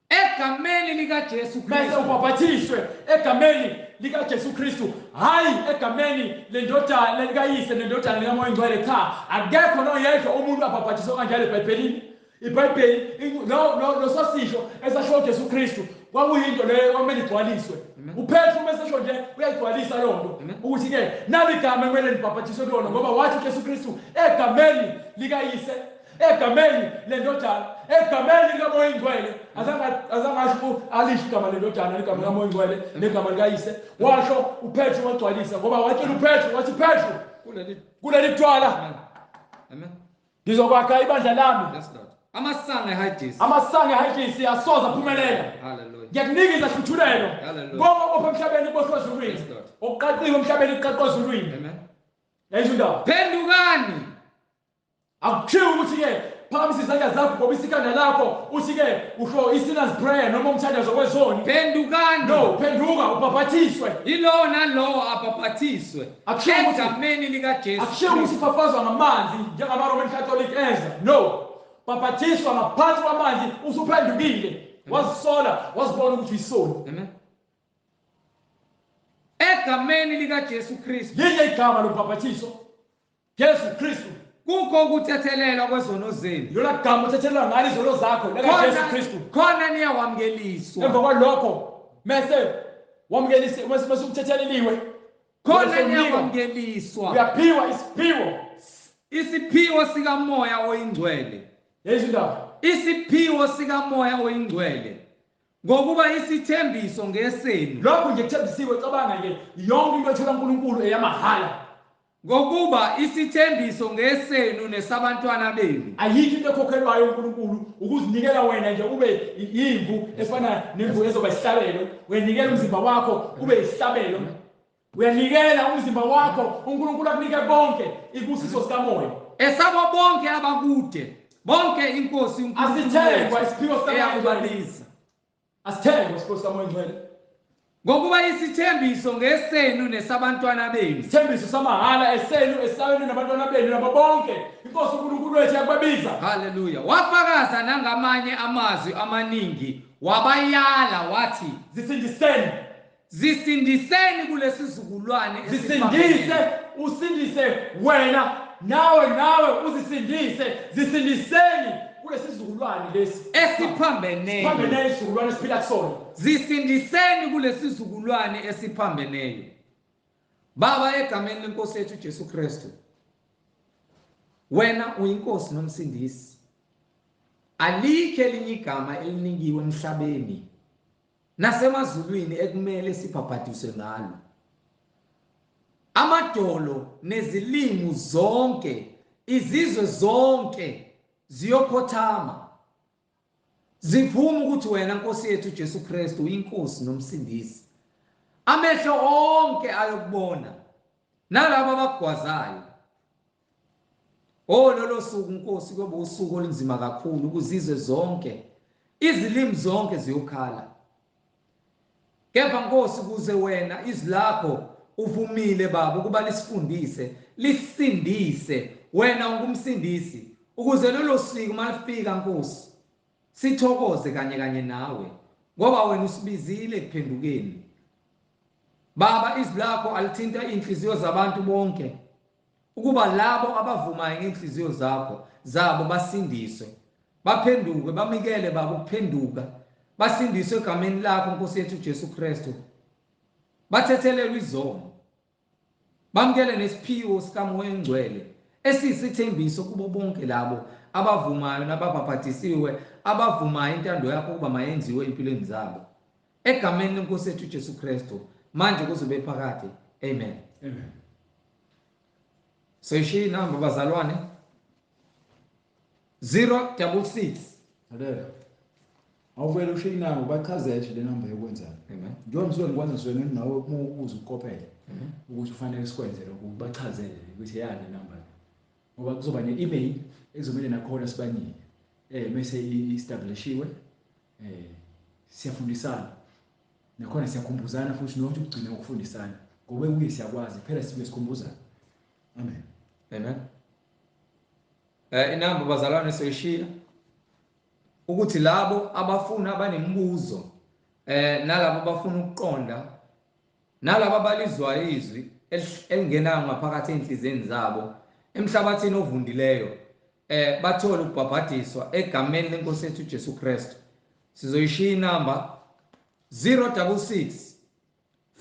Egameni likaJesu Kristu. Bese ubhaphathizwe egameni likaJesu Kristu, hayi egameni lendodana likayise nendodana likaMoya oNgcwele. Cha, akekho noyedwa umuntu abhaphathizwe kanjalo eBhayibhelini. IBhayibheli lo sasisho esasho uJesu Kristu kwakuyinto leyo kwamele igcwaliswe. uPetru uma esesho nje uyayigcwalisa loo nto ukuthi ke nali igama ekumele nibhaphathizwe kulona, ngoba wathi uJesu Kristu egameni likayise, egameni lendodana, egameni likaMoya oNgcwele. Azangasho alisho igama lendodana, igama likaMoya oNgcwele negama likayise. Washo uPetru wagcwalisa, ngoba watshela uPetru wathi Petru kuleli dwala Amen. ngizokwakha ibandla lami. Yes Lord. Amasango eHadesi. Amasango eHadesi asoze aphumelela. Hallelujah. Ngiyakunika izahluthulelo. Hallelujah. Konke okupha emhlabeni kuboshwe ezulwini. Yes Lord. Okuqaqiwe emhlabeni kuqaqwe ezulwini. Amen. Yayizwa indaba. Phendukani. Akushiwo ukuthi ke phakamisa izandla zakho gobisa ikhanda lakho uthi ke usho i-sinner's prayer noma umthandazo wezoni. Phendukani. No, phenduka ubhaphathizwe. Yilowo nalowo abhaphathizwe egameni likaJesu. Akushiwo ukuthi ufafazwa ngamanzi njengama-Roman Catholic enza. No, bhaphathiswa ngaphansi kwamanzi usuphendukile, wazisola, wazibona ukuthi uyisoni. Amen. Egameni likaJesu Kristu. Linye igama lobhaphathiso, Jesu Kristu. Kukho ukuthethelelwa kwezono zenu. Lona gama uthethelelwa ngalo izono zakho likaJesu Kristu. Khona niyawamukeliswa. Emva kwalokho mese wamukelise, mese ukuthetheleliwe. Khona niyawamukeliswa. Uyaphiwa isiphiwo. Isiphiwo sikaMoya oyiNgcwele. Yezwa indaba. Isiphiwo sikaMoya oyiNgcwele. Ngokuba isithembiso ngesenu. Lokho nje kuthembisiwe, cabanga nje yonke into ethola uNkulunkulu eyamahala. Ngokuba isithembiso ngesenu nesabantwana benu. Ayikho into ekhokhelwayo uNkulunkulu ukuzinikela wena nje ube imvu efana nemvu ezoba isihlabelo. Uyanikela umzimba wakho ube isihlabelo. Uyanikela umzimba wakho, uNkulunkulu akunike konke ibusiso sikamoya. Esabo bonke abakude, bonke inkosi uNkulunkulu. Asithengwa isiphiwo sikamoya. Asithengwa isiphiwo sikamoya oNgcwele. Ngokuba isithembiso ngesenu nesabantwana benu. Isithembiso samahhala esenu, esabenu nabantwana benu nabo bonke. Inkosi uNkulunkulu wethu yakubabiza. Hallelujah. Wafakaza nangamanye amazwi amaningi, wabayala wathi zisindiseni. Zisindiseni kulesizukulwane Zisindise, usindise wena Nawe uzisindise, zisindiseni kulesizukulwane lesi esiphambeneyo. Siphambeneyo isizukulwane esiphila kusona. Zisindiseni kulesizukulwane esiphambeneyo. Baba, egameni lenkosi yethu Jesu Kristu, wena uyinkosi nomsindisi. Alikho elinye igama elinikiwe emhlabeni nasemazulwini ekumele sibhabhadiswe ngalo. Amadolo nezilimi zonke, izizwe zonke ziyokhothama zivume ukuthi wena Nkosi yethu Jesu Kristu uyinkosi nomsindisi. Amehlo onke ayokubona nalabo abagwazayo. Oh, lolo suku Nkosi kuyoba usuku olunzima kakhulu kuzizwe zonke, izilimi zonke ziyokhala. Kepha Nkosi, kuze wena izwi lakho uvumile Baba ukuba lisifundise, lisindise, wena ungumsindisi, ukuze lolo suku malifika Nkosi sithokoze kanye kanye nawe, ngoba wena usibizile ekuphendukeni. Baba, izwi lakho alithinta inhliziyo zabantu bonke, ukuba labo abavumayo ngenhliziyo zakho zabo basindiswe, baphenduke, bamikele Baba ukuphenduka, basindiswe egameni lakho Nkosi yethu Jesu Kristu, bathethelelwe izono, bamukele nesiphiwo sikaMoya oNgcwele esiyisithembiso kubo bonke labo abavumayo nababhabhadisiwe, abavumayo intando yakho ukuba mayenziwe empilweni zabo, egameni lenkosi yethu Jesu Kristu, manje kuzobe phakade. Amen. Amen. Soyishiya inamba bazalwane, 066. Lalela. Awuvele ushiye inamba, bachazele nje le namba yokwenzani. Amen. Njengoba ngisuke ngikwenza ngisuke nawe uma uze ukopele ukuthi ufanele sikwenze lokhu, bachazele ukuthi yani le namba. Ngoba kuzoba ne-email ekuzomele nakhona sibanike. Bese i-establishiwe. Siyafundisana. Nakhona siyakhumbuzana futhi nokuthi ugcine ngokufundisana. Ngoba kuye siyakwazi phela sibe sikhumbuzana. Amen. Amen. Inamba bazalwane soyishiya ukuthi labo abafuna abanemibuzo nalabo abafuna ukuqonda nalabo abalizwayo izwi elingenayo ngaphakathi enhliziyweni zabo emhlabathini ovundileyo bathole ukubhabhadiswa egameni lenkosi yethu Jesu Kristu. Sizoyishiya inamba 066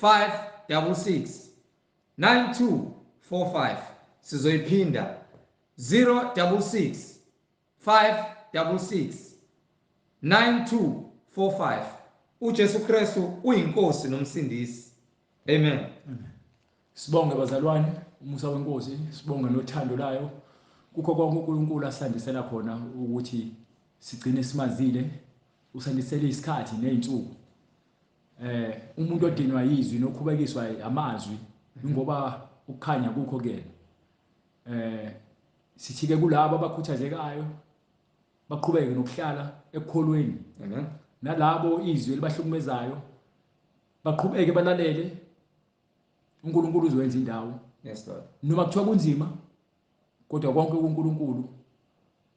566 9245. Sizoyiphinda 066 566 9245. uJesu Kristu uyinkosi nomsindisi. Amen. Amen. Sibonge bazalwane umusa wenkosi, sibonge nothando layo kukho konke uNkulunkulu asandisela khona ukuthi sigcine simazile, usandisele isikhathi nezinsuku. Umuntu odinwa yizwi nokhubekiswa amazwi ngoba ukukhanya kukho kuyena. Sithi-ke kulabo abakhuthazekayo baqhubeke nokuhlala ekukholweni. Amen. Nalabo izwi elibahlukumezayo baqhubeke balalele, uNkulunkulu uzoyenza indawo. Yes Lord. Noma kuthiwa kunzima, kodwa konke kuNkulunkulu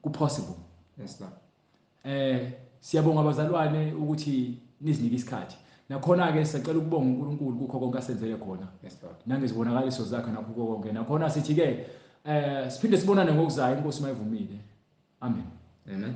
ku-possible. Yes Lord. Siyabonga abazalwane ukuthi nizinike isikhathi. Nakhona ke sicela ukubonga uNkulunkulu kukho konke asenzele khona. Yes Lord. Nangezibonakaliso zakhe nakho konke. Nakhona sithi ke siphinde sibonane ngokuzayo inkosi mayivumile. Amen. Amen.